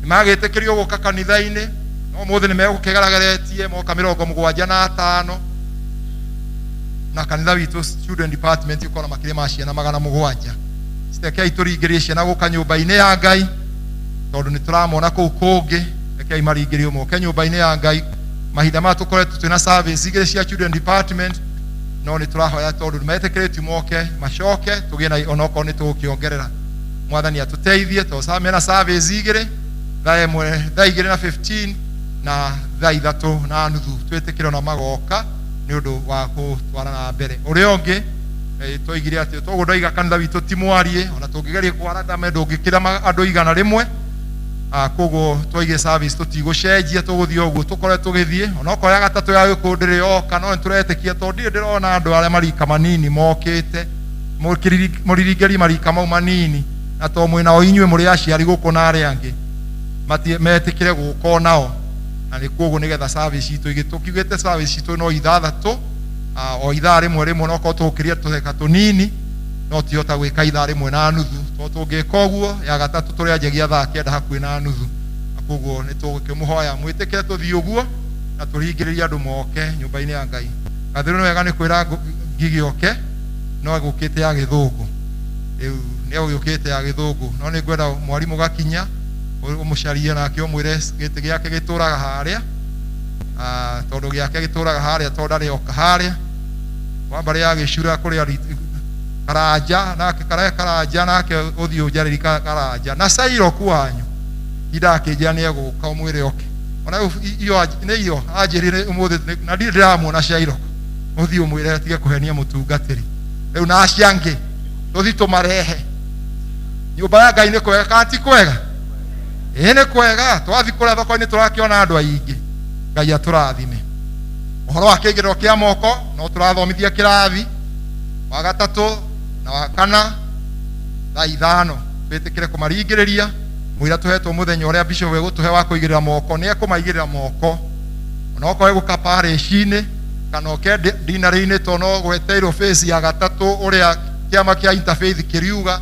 nĩmagĩtĩkĩrio gũka kanitha-inĩ, no ũmũthĩ nĩmegũkĩgerageretie moka 75, na kanitha witũ children department ũkorwo na makĩria ma ciana 700. Rekei tũringĩrie ciana gũka nyũmba-inĩ ya Ngai, tondũ nĩ tũramona kũu kũngĩ. Rekei maringĩrio moke nyũmba-inĩ ya Ngai. Mahinda maya tũkoretwo twĩna service igĩrĩ cia children department, no nĩ tũrahoya tondũ nĩ metĩkĩrĩtio moke macoke tũgĩe na onokorwo nĩ tũgũkĩongerera. Mwathani atũteithie tondũ mena service igĩrĩ, thaa 1, thaa 2 na 15 na thaa 3:30, twĩtĩkĩre ona magoka nĩ ũndũ wa gũtwara na mbere. Ũrĩa ũngĩ twaigire atĩ toguo ndoiga kanitha witũ ti mwarie, ona tũngĩgeria kwara thame ndũngĩkĩra andũ 100. Koguo twaigire service tũtigũcenjia, tũgũthiĩ ũguo tũkoretwo tũgĩthiĩ, onokorwo ya gatatũ ya gĩkũyũ ndĩrĩ yoka, no nĩtũretĩkia tondũ ndirĩ ndĩrona andũ arĩa marika manini mokĩte. Mũriringĩrie marika mau manini, na to mwĩnao inyuĩ mũrĩ aciari gũkũ na arĩa angĩ metĩkĩre gũka onao, na nĩ koguo nĩgetha service itũ ĩgĩ tũkiugĩte service itũ no 6, o ithaa rĩmwe rĩmwe, no korwo tũgũkĩria tũtheka tũnini no tihota gwĩka ithaa 1.5, tondũ tũngĩka ũguo ya gatatũ tũrĩanjagia thaa 9 hakuhĩ na nuthu, na Koguo nĩ tũgũkĩmũhoya mwĩtĩkĩre tũthiĩ ũguo na tũringĩrĩrie andũ moke nyũmba-inĩ ya Ngai. Gathĩrũ nĩ wega nĩ kwĩra Ngigĩ oke no egũkĩte ya gĩthũngũ. Rĩu nĩ egũgĩũkĩte ya gĩthũngũ no nĩ ngwenda mwarimũ gakinya ũmũcarie nake ũmwĩre gĩtĩ gĩake gĩtũraga harĩa, tondũ gĩake gĩtũraga harĩa tondũ ndarĩ oka harĩa wa mbarĩ ya gĩcura kũrĩa Karanja nake karanja nake ũthiĩ ũnjarĩri Karanja na Cairo kwanyu indakĩnjĩra nĩ egũka ũmwĩre oke ona iyo nĩ iyo anjĩrire ũmũthĩ na ndirĩ ndĩramuona Cairo ũthiĩ ũmwĩre atige kũhenia mũtungatĩri rĩu na acio angĩ tũthiĩ tũmarehe nyũmba ya Ngai nĩ kwega kana ti kwega? Ĩĩ nĩ kwega. Twathiĩ kũrĩa thoko-inĩ tũrakĩona andũ aingĩ. Ngai atũrathime. Ũhoro wa kĩigĩrĩro kĩa moko no tũrathomithia kĩrathi wa gatatũ na wa kana thaa 5 twĩtĩkĩre kũmaringĩrĩria mũira tũhetwo mũthenya ũrĩa bishop egũtũhe wa kũigĩrĩra moko nĩ ekũmaigĩrĩra moko onokorwo egũka parish-inĩ kana oke dinarĩ-inĩ tondũ no gweteirwo phase ya gatatũ ũrĩa kĩama kĩa interfaith kĩriuga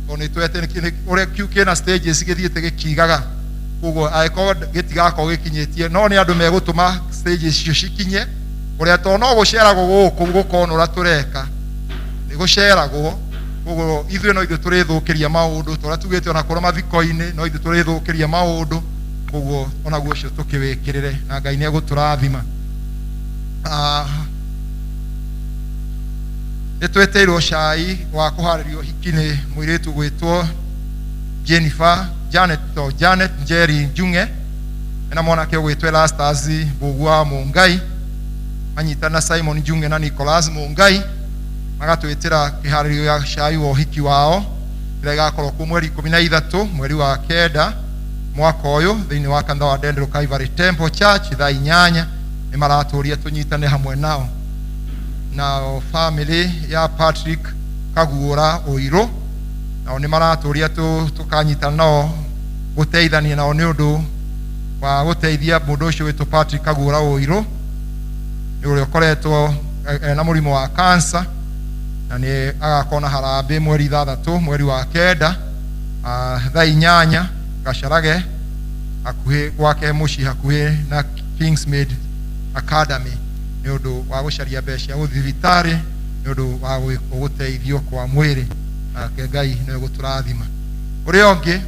tondũ nĩ twete ũrĩa kiu kĩna stages gĩthiĩte gĩkigaga koguo angĩkorwo gĩtigakorwo gĩkinyĩtie no nĩ andũ megũtũma stages icio cikinye ũrĩa tondũ no gũceragwo gũkũ gũkona ũrĩa tũreka nĩ gũceragwo koguo ithuĩ no ithuĩ tũrĩthũkĩria maũndũ tũrĩa tugĩte ona kũrĩa mathiko-inĩ no ithuĩ tũrĩthũkĩria maũndũ koguo onaguo ũcio tũkĩwĩkĩrĩre na Ngai nĩ egũtũrathima. Nĩ twĩtĩirwo cai wa kũharĩrio hiki nĩ mũirĩtu gwĩtwo Jennifer Janet to Janet Njeri Njung'e na mwanake ũgwĩtwo Erastus Mbũgua Mũngai manyitana na Simon Njung'e na Nicholas Mũngai magatwĩtĩra kĩharĩrio gĩa cai wa ũhiki wao kĩrĩa gĩgakorwo kuo mweri 13 mweri wa 9 mwaka ũyũ thĩinĩ wa kanitha wa Dendro Calvary Temple Church thaa 8 nĩ maratũria tũnyitane hamwe nao. Nao family ya Patrick Kaguũra Ũirũ nao nĩ maratũria tũkanyitana nao gũteithania nao nĩ ũndũ wa gũteithia mũndũ ũcio wĩtwo Patrick Kaguũra Ũirũ nĩ ũrĩa ũkoretwo ena mũrimũ wa cancer na nĩ agakorwo na harambĩ mweri 6 mweri wa 9 thaa 8 Gacarage hakuhĩ gwake mũciĩ hakuhĩ na Kingsmead Academy nĩ ũndũ wa gũcaria mbeca cia gũthiĩ thibitarĩ nĩ ũndũ wa gũteithio kwa mwĩrĩ nake Ngai nĩ egũtũrathima. Ũrĩa ũngĩ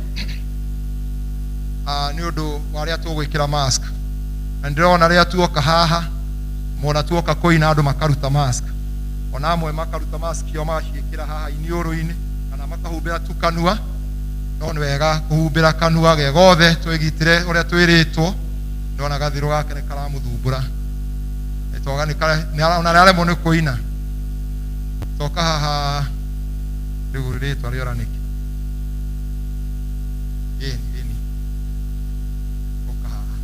nĩ ũndũ wa arĩa tũgwĩkĩra mask na ndĩrona rĩrĩa tuoka haha mona tuoka kũina andũ makaruta mask ona amwe makaruta mask ciao magaciĩkĩra haha iniũrũ-inĩ kana makahumbĩra tu kanua no nĩ wega kũhumbĩra kanua ge gothe twĩgitĩre ũrĩa twĩrĩtwo ndona gathirũ gake nĩ karamũthumbũra toga nĩ ona aremwo nĩ kũina toka haha rĩu rĩtwa rĩora nĩkĩ ĩni ĩni ũka haha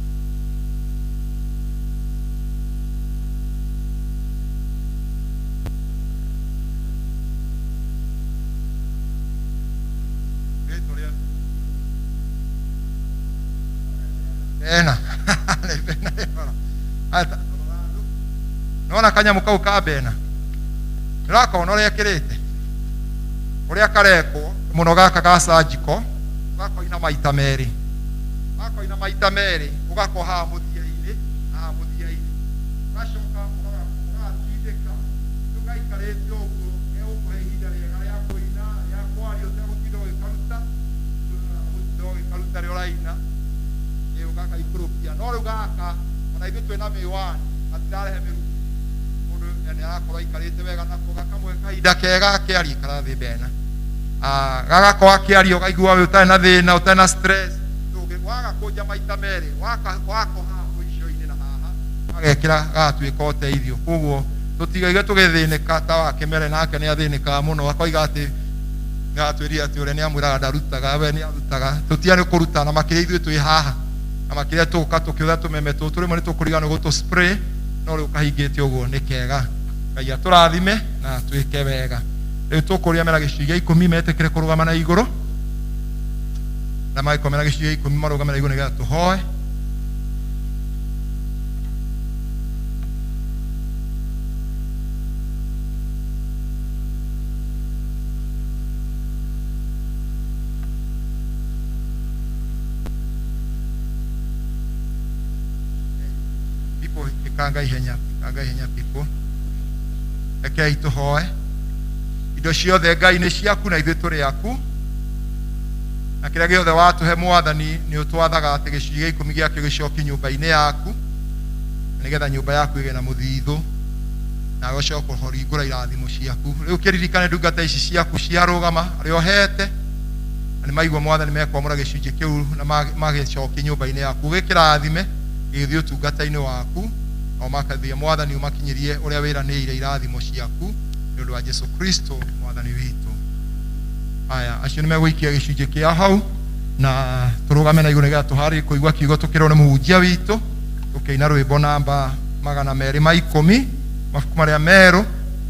rĩtwa rĩa Bena Bena rĩora nona kanyamũ kau ka Bena ndĩrakona ũrĩa ekĩrĩte ũrĩa karekwo mũno gaka ga surgical ũgakoina maita merĩ wakoina maita merĩ ũgakoha haha mũthia-inĩ haha mũthia-inĩ ũgacoka ũgatindĩka rĩu gaikarĩte ũguo gegũkũhe ihinda rĩega rĩa kũina rĩa kwaria ũtegũtinda ũgĩkaruta ũgũtinda ũgĩkaruta rĩrĩa ũraina ĩ ũgagaikũrũkia no rĩu gaka ona ithuĩ twĩna mĩwani gatirarehe mĩrukĩ mũndũ nĩ arakorwo aikarĩte wega nako gakamũhe kahinda kega akĩaria ikara thĩ Bena gagakorwo akĩaria ũkaigua wĩ ũtarĩ na thĩna ũtarĩ na stress wagakũnja maita merĩ wakoha mũico-inĩ na haha gagekĩra gagatuĩka ũteithio koguo tũtigaige tũgĩthĩnĩka ta wakĩmere nake nĩ athĩnĩkaga mũno akoiga atĩ nĩatwĩrire atĩ ũrĩa nĩamwĩraga ndarutaga we nĩarutaga tũtiga nĩ kũruta na makĩria ithuĩ twĩ haha na makĩria tũka tũkĩũra tũmeme tũtũ rĩmwe nĩ tũkũriganĩrwo gũtũ spray no rĩu kahingĩte ũguo nĩ kega Ngai atũrathime na twĩke wega rĩu tũkũria mena gĩcunjĩ gĩa 10 metĩkĩre kũrũgama na igũrũ na mangĩkorwo mena gĩcunjĩ gĩa 10 marũgame na igũrũ nĩgetha tũhoe. Ikanga ihenya, ikanga ihenya people. Rekei tũhoe. Indo ciothe Ngai nĩ ciaku na ithuĩ tũrĩ aku. Na kĩrĩa gĩothe watũhe Mwathani nĩ ũtwathaga atĩ gĩcunjĩ gĩa ikũmi gĩakĩo gĩcoki nyũmba-inĩ yaku, nĩgetha nyũmba yaku ĩgĩe na mũthithũ na ũcoke ũhingũra irathimo ciaku. Rĩu kĩririkane ndungata ici ciaku ciarũgama arĩa ũhete, na nĩ maigua Mwathani mekwamũra gĩcunjĩ kĩu na magĩcokie nyũmba-inĩ yaku, ũgĩkĩrathime gĩgĩthiĩ ũtungata-inĩ waku, nao makathie Mwathani ũmakinyĩrie ũrĩa wĩranĩire irathimo ciaku nĩ ũndũ wa Jesu Kristo Mwathani witũ. Aya acio nĩ megũikia gĩcunjĩ kĩa hau, na tũrũgame na igũrũ nĩgetha tũharĩrie kũigua kiugo tũkĩrwo nĩ mũhunjia witũ, tũkĩina rwĩmbo namba 210, mabuku marĩa merũ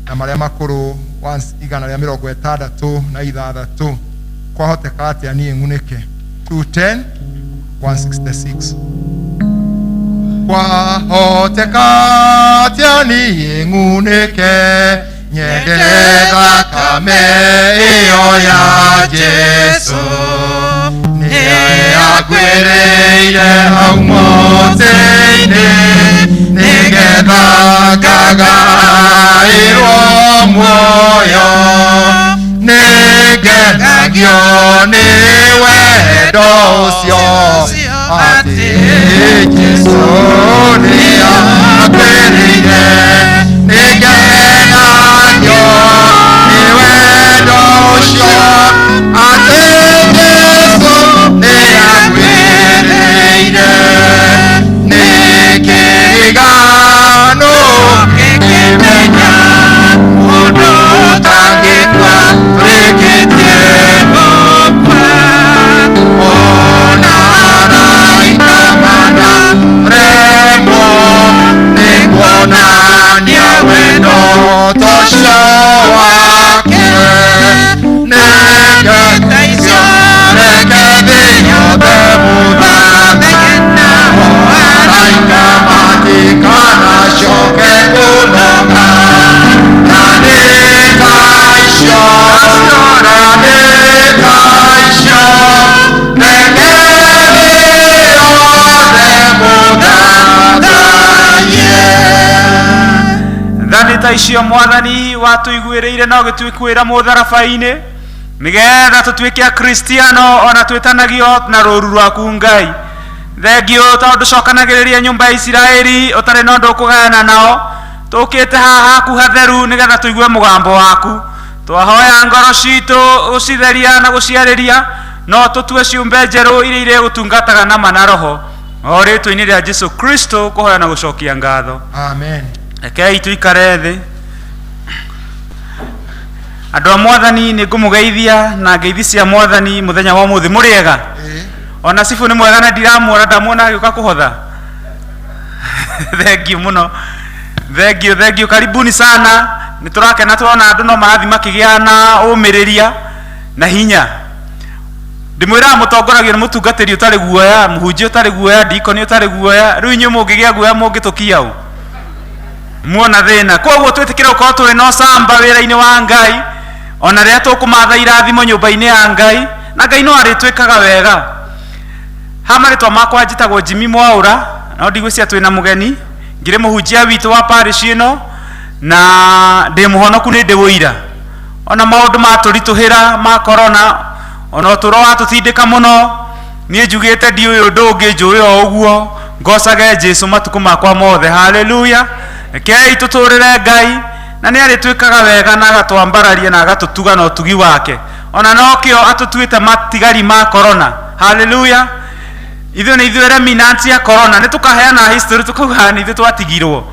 na marĩa makũrũ 166. Kwahoteka atĩa niĩ ng'unĩke? 210 166. Kwahoteka atĩa niĩ ng'unĩke, nyende thakame ĩyo ya Jesu, nĩyanguĩrĩire hau mũtĩ-inĩ, nĩgetha ngagaĩrwo muoyo, nĩngenagio nĩ wendo ũcio atĩ Jesu nĩanguĩrĩire, nĩngenagio nĩ wendo ũcio atĩ Jesu nĩanguĩrĩire, nĩ kĩrigano gĩkĩmenya mũndũ ũtangĩkua rĩkĩtie gũkua, ona araika manaremwo nĩ kuonania wendo tocio wake, nĩngenagio reke thĩ yothe mũthathaiye, araika matikanacoke kũnoga, na nĩ ta icio, na nĩ ta icio, reke thĩ yothe mũthathaiye. Thani ta icio Mwathani watũiguĩrĩire na ũgĩtwĩkuĩra mũtharaba-inĩ, nĩgetha tũtuĩke akristiano ona twĩtanagio na rũru rwaku Ngai. Thengio tondũ ndũcokanagĩrĩria nyũmba ya Isiraeli ũtarĩ na ũndũ ũkũgayana nao, tũkĩte haha haku hatheru nĩgetha tũigue mũgambo waku. Twahoya ngoro citũ gũcitheria na gũciarĩria, no tũtue ciũmbe njerũ iria irĩgũtungataga na ma na roho, o rĩtwa-inĩ rĩa Jesu Kristo kũhoya na gũcokia ngatho. Amen. Rekei tũikare thĩ. Andũ a Mwathani, nĩ ngũmũgeithia na ngeithi cia Mwathani mũthenya wa ũmũthĩ. Mũrĩ ega? Ona cibũ nĩ mwega na ndiramuona, ndamuona agĩũka kũhotha. Thengiũ mũno, thengiũ, thengiũ, karibuni sana. Nĩ tũrakena tũrona andũ no marathiĩ makĩgĩa na ũmĩrĩria na hinya. Ndĩmwĩraga mũtongoragio nĩ mũtungatĩri ũtarĩ guoya, mũhunjia ũtarĩ guoya, ndikoni ũtarĩ guoya. Rĩu inyuĩ mũngĩgĩa guoya mũngĩtũkia ũ? Muona thĩna. Koguo twĩtĩkĩre gũkorwo tũrĩ na ũcamba wĩra-inĩ wa Ngai, ona rĩrĩa tũkũmatha irathimo nyũmba-inĩ ya Ngai, na Ngai no arĩtwĩkaga wega. Ha marĩtwa makwa njĩtagwo Jimmy Mwaũra, no ndigwĩciria twĩna mũgeni, ngĩrĩ mũhunjia witũ wa parish ĩno, na ndĩ mũhonoku nĩ ndĩ ũira. Ona maũndũ matũritũhĩra ma corona, ona ũtũũro watũtindĩka mũno, niĩ njugĩte ndiũĩ ũndũ ũngĩ, njũĩ o ũguo, ngocage Jesu matukũ makwa mothe. Haleluya. Rekei tũtũũrĩre Ngai, na nĩ arĩtwĩkaga wega na agatwambararia na agatũtuga na ũtugi wake. Ona nokĩo atũtuĩte matigari ma corona. Haleluya. Ithuĩ nĩ ithuĩ remnants ya corona, nĩ tũkaheana history tũkauga nĩ ithuĩ twatigirwo.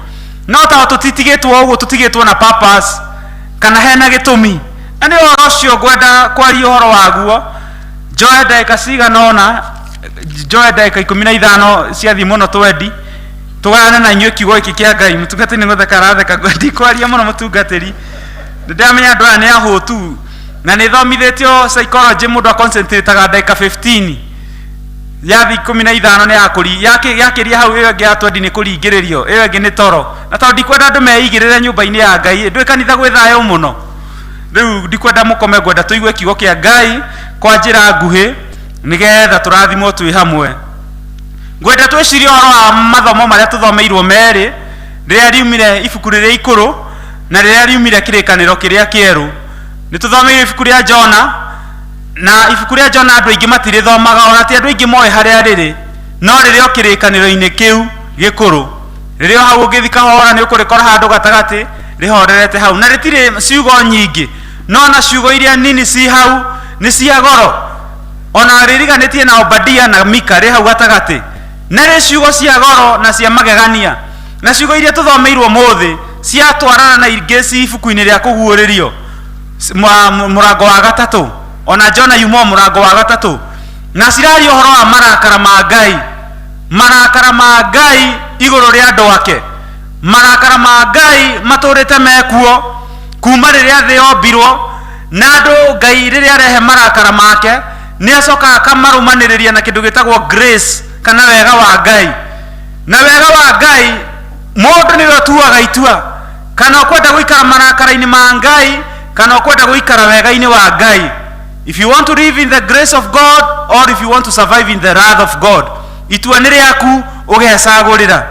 No ta tũtitigĩtwo ũguo, tũtigĩtwo na purpose kana hena gĩtũmi. Na nĩ ũhoro ũcio ngwenda kwaria ũhoro waguo. Njoe ndagĩka cigana ũna, njoe ndagĩka 15 ciathiĩ mũno twendi, tũgayane na inyuĩ kiugo gĩkĩ kĩa Ngai. Mũtungatĩri nĩ gũtheka aratheka, ndikwaria mũno mũtungatĩri. Nĩ ndĩramenya andũ aya nĩ ahũtu, na nĩ thomithĩtio psychology, mũndũ aconcentrataga ndagĩka 15 yathi 15 nĩ yakũri yakĩria hau, ĩyo ĩngĩ ya twendi nĩ kũringĩrĩrio, ĩyo ĩngĩ nĩ toro. Na tondũ ndikwenda andũ meigĩrĩre nyũmba-inĩ ya Ngai, ndũĩ kanitha gwĩ thayũ mũno. Rĩu ndikwenda mũkome, ngwenda tũigue kiugo kĩa Ngai kwa njĩra nguhĩ nĩgetha tũrathimwo twĩ hamwe. Ngwenda twĩcirie ũhoro wa mathomo marĩa tũthomeirwo merĩ. Rĩrĩa riumire ibuku rĩrĩa ikũrũ na rĩrĩa riumire kĩrĩkanĩro kĩrĩa kĩerũ. Nĩ tũthomeire ibuku rĩa Jona, na ibuku rĩa Jona andũ aingĩ matirĩthomaga, ona ti andũ aingĩ moĩ harĩa rĩrĩ, no rĩrĩ o kĩrĩkanĩro-inĩ kĩu gĩkũrũ. Rĩrĩ o hau, ũngĩthi kahora nĩ ũkũrĩkora handũ gatagatĩ rĩhorerete hau, na rĩtirĩ ciugo nyingĩ, no na ciugo iria nini ci hau nĩ cia goro. Ona rĩriganĩtie na Obadia na Mika, rĩ hau gatagatĩ, na rĩ ciugo cia goro na cia magegania. Na ciugo iria tũthomeirwo mũthĩ ciatwarana na ingĩ ci ibuku-inĩ rĩa Kũguũrĩrio mũrango wa gatatũ. Ona Jona yuma o mũrango wa gatatũ, na ciraria ũhoro wa marakara ma Ngai, marakara ma Ngai igũrũ rĩa andũ ake. Marakara ma Ngai matũrĩte mekuo kuma rĩrĩa thĩ yombirwo, na andũ Ngai rĩrĩa arehe marakara make nĩ acokaga akamarũmanĩrĩria na kĩndũ gĩtagwo grace kana wega wa Ngai. Na wega wa Ngai, mũndũ nĩwe ũtuaga itua kana ũkwenda gũikara marakara-inĩ ma Ngai kana ũkwenda gũikara wega-inĩ wa Ngai. If you want to live in the grace of God or if you want to survive in the wrath of God, itua nĩ rĩaku, ũgecagũrĩra.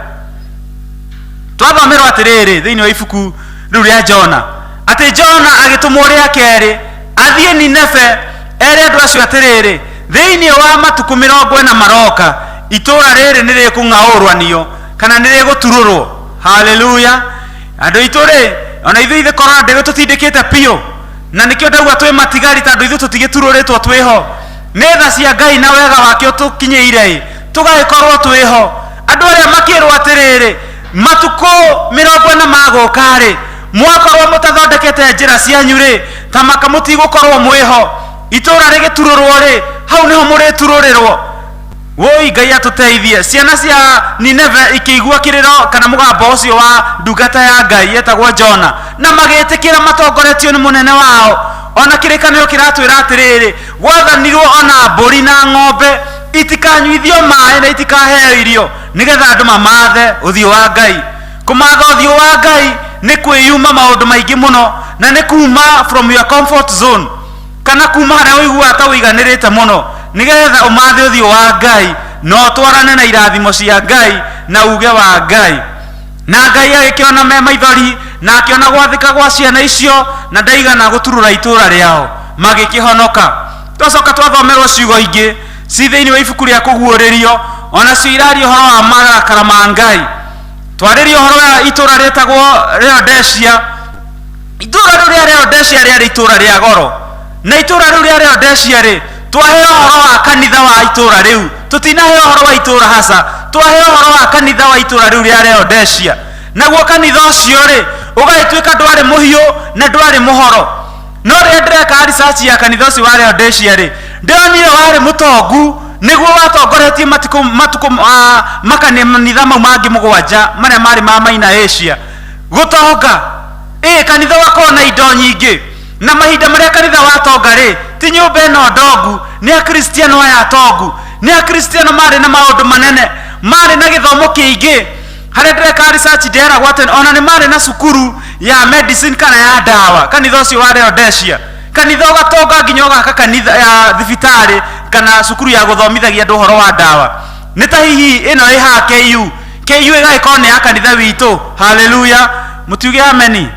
Twathomerwo atĩrĩrĩ thĩinĩ wa ibuku rĩu rĩa Jona, atĩ Jona agĩtũmwo rĩa kerĩ athiĩ Nineve ere andũ acio atĩrĩrĩ, thĩinĩ wa matukũ 40 maroka itũũra rĩrĩ nĩ rĩkũng'aũrwanio kana nĩ rĩgũturũrwo. Haleluya! Andũ aitũ rĩ, ona ithuĩ ithe korona ndĩgĩtũtindĩkĩte biũ, na nĩkĩo ndauga twĩ matigari, tondũ ithuĩ tũtigĩturũrĩtwo, twĩho nĩ tha cia Ngai na wega wake ũtũkinyĩire ĩ tũgagĩkorwo twĩho. Andũ arĩa makĩrwo atĩrĩrĩ, matukũ 40 magũka rĩ, mwakorwo mũtathondekete njĩra cianyu rĩ, ta maka mũtigũkorwo mwĩho. Itũũra rĩgĩturũrwo rĩ, hau nĩho mũrĩturũrĩrwo. Woi, Ngai atũteithie. Ciana cia Nineve ikĩigua kĩrĩro kana mũgambo ũcio wa ndungata ya Ngai yetagwo Jona, na magĩtĩkĩra matongoretio nĩ mũnene wao. Ona kĩrĩkanĩro kĩratwĩra atĩrĩrĩ, gwathanirwo ona mbũri na ng'ombe itikanyuithio maĩ na itikaheo irio, nĩgetha andũ mamathe ũthiũ wa Ngai. Kũmatha ũthiũ wa Ngai nĩ kwĩyuma maũndũ maingĩ mũno, na nĩ kuma from your comfort zone, kana kuma harĩa ũiguaga ta ũiganĩrĩte mũno, nĩgetha ũmathe ũthiũ wa Ngai na ũtwarane na irathimo cia Ngai na uge wa Ngai. Na Ngai agĩkĩona me maithori na akĩona gwathĩka gwa ciana icio, na ndaigana gũturũra itũũra rĩao, magĩkĩhonoka. Twacoka twathomerwo ciugo ingĩ ci thĩinĩ wa ibuku rĩa Kũguũrĩrio, onacio iraria ũhoro wa marakara ma Ngai. Twarĩria ũhoro wa itũũra rĩtagwo Laodicea. Itũũra rĩu rĩa Laodicea rĩarĩ itũũra rĩa goro, na itũũra rĩu rĩa Laodicea rĩ, twaheo ũhoro wa kanitha wa itũũra rĩu, tũtinaheo ũhoro wa itũũra haca, twaheo ũhoro wa kanitha wa itũũra rĩu rĩa Laodicea. Naguo kanitha ũcio rĩ, ũgagĩtuĩka ndwarĩ mũhiũ na ndwarĩ mũhoro. No rĩrĩa ndĩreka research ya kanitha ũcio wa Laodicea rĩ, ndĩronire warĩ mũtongu, nĩguo watongoretie matukũ matukũ makanitha mau mangĩ 7 marĩa marĩ ma Maina Asia gũtonga. Ĩ kanitha ũgakorwo na indo nyingĩ, na mahinda marĩa kanitha watonga rĩ, ti nyũmba ĩno ndongu, nĩ akristiano aya atongu, nĩ akristiano marĩ na maũndũ manene, marĩ na gĩthomo kĩingĩ. Harĩa ndĩreka research nderagwo atĩ ona nĩ marĩ na cukuru ya medicine kana ya ndawa, kanitha ũcio wa Laodicea. Kanitha ũgatonga nginya ũgaka kanitha ya thibitarĩ kana cukuru ya gũthomithagia andũ ũhoro wa ndawa. Nĩ ta hihi ĩno ĩ haha KU, KU ĩgagĩkorwo nĩ ya kanitha witũ. Haleluya, mũtiuge ameni.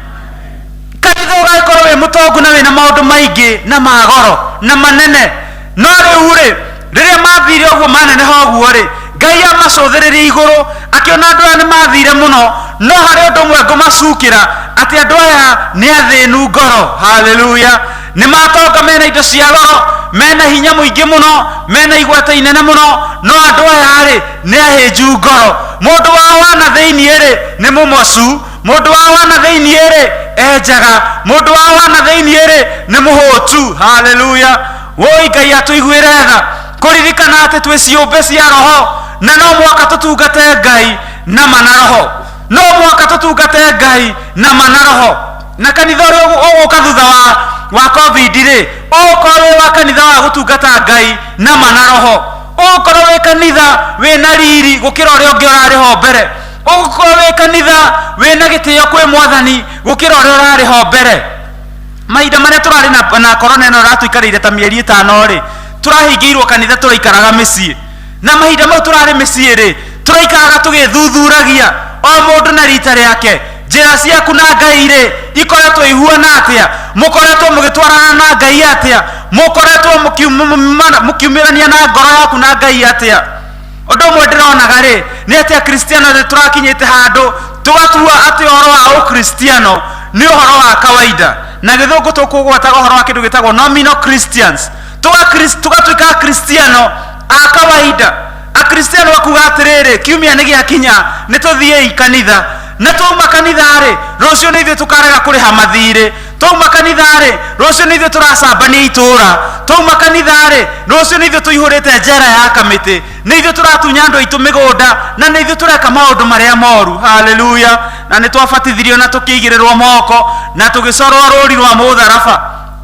Kanitha ũgagĩkorwo wĩ mũtongu na wĩna maũndũ maingĩ na magoro na manene. No rĩu rĩ, rĩrĩa mathire ũguo maneneha ũguo rĩ, Ngai amacũthĩrĩria igũrũ akĩona andũ aya nĩ mathire mũno, no harĩ ũndũ ũmwe ngũmacukĩra, atĩ andũ aya nĩ athĩnu ngoro. Haleluya! Nĩ matonga, mena indo cia goro, mena hinya mũingĩ mũno, mena igweta inene mũno, no andũ aya rĩ, nĩ ahĩnju ngoro. Mũndũ wao wa na thĩinĩ rĩ, nĩ mũmocu. Mũndũ wao wa na thĩinĩ rĩ, enjaga. Mũndũ wao wa na thĩinĩ rĩ, nĩ mũhũtu. Haleluya! Woi, Ngai atũiguĩre tha kũririkana atĩ twĩ ciũmbe cia roho, na no mũhaka tũtungate Ngai na ma na roho. No mũhaka tũtungate Ngai na ma na roho. Na kanitha ũrĩa ũgũka thutha wa COVID rĩ, ũgũkorwo wĩ wa kanitha wa gũtungata Ngai na ma na roho. Ũgũkorwo wĩ kanitha wĩna riri gũkĩra ũrĩa ũngĩ ũrarĩ ho mbere. Ũgũkorwo wĩ kanitha wĩna gĩtĩo kwĩ Mwathani gũkĩra ũrĩa ũrarĩ ho mbere. Mahinda marĩa tũrarĩ na korona ĩno ĩratũikarĩire ta mĩeri 5 rĩ, tũrahingĩirwo kanitha, tũraikaraga mĩciĩ. Na mahinda mau tũrarĩ mĩciĩ rĩ, tũraikaraga tũgĩthuthuragia O mũndũ na rita rĩake. Njĩra ciaku na Ngai rĩ, ikoretwo ihuana atĩa? Mũkoretwo mũgĩtwarana na Ngai atĩa? Mũkoretwo mũkiumĩrania na ngoro yaku na Ngai atĩa? Ũndũ ũmwe ndĩronaga rĩ, nĩ atĩ Akristiano nĩ tũrakinyĩte handũ tũgatua atĩ ũhoro wa Ũkristiano nĩ ũhoro wa kawaida. Na gĩthũngũ tũkũgwetaga ũhoro wa kĩndũ gĩtagwo nominal Christians. Tũgatuĩka Akristiano a kawaida. Akristiano akuga atĩrĩrĩ, kiumia nĩ gĩakinya, nĩ tũthiĩi kanitha. Na twauma kanitha-rĩ, rũciũ nĩ ithuĩ tũkarega kũrĩha mathirĩ. Twauma kanitha-rĩ, rũciũ nĩ ithuĩ tũracambania itũũra. Twauma kanitha-rĩ, rũciũ nĩ ithuĩ tũihũrĩte njera ya kamĩtĩ. Nĩ ithuĩ tũratunya andũ aitũ mĩgũnda, na nĩ ithuĩ tũreka maũndũ marĩa moru. Haleluya! Na nĩ twabatithirio na tũkĩigĩrĩrwo moko na tũgĩcorwo rũri rwa mũtharaba.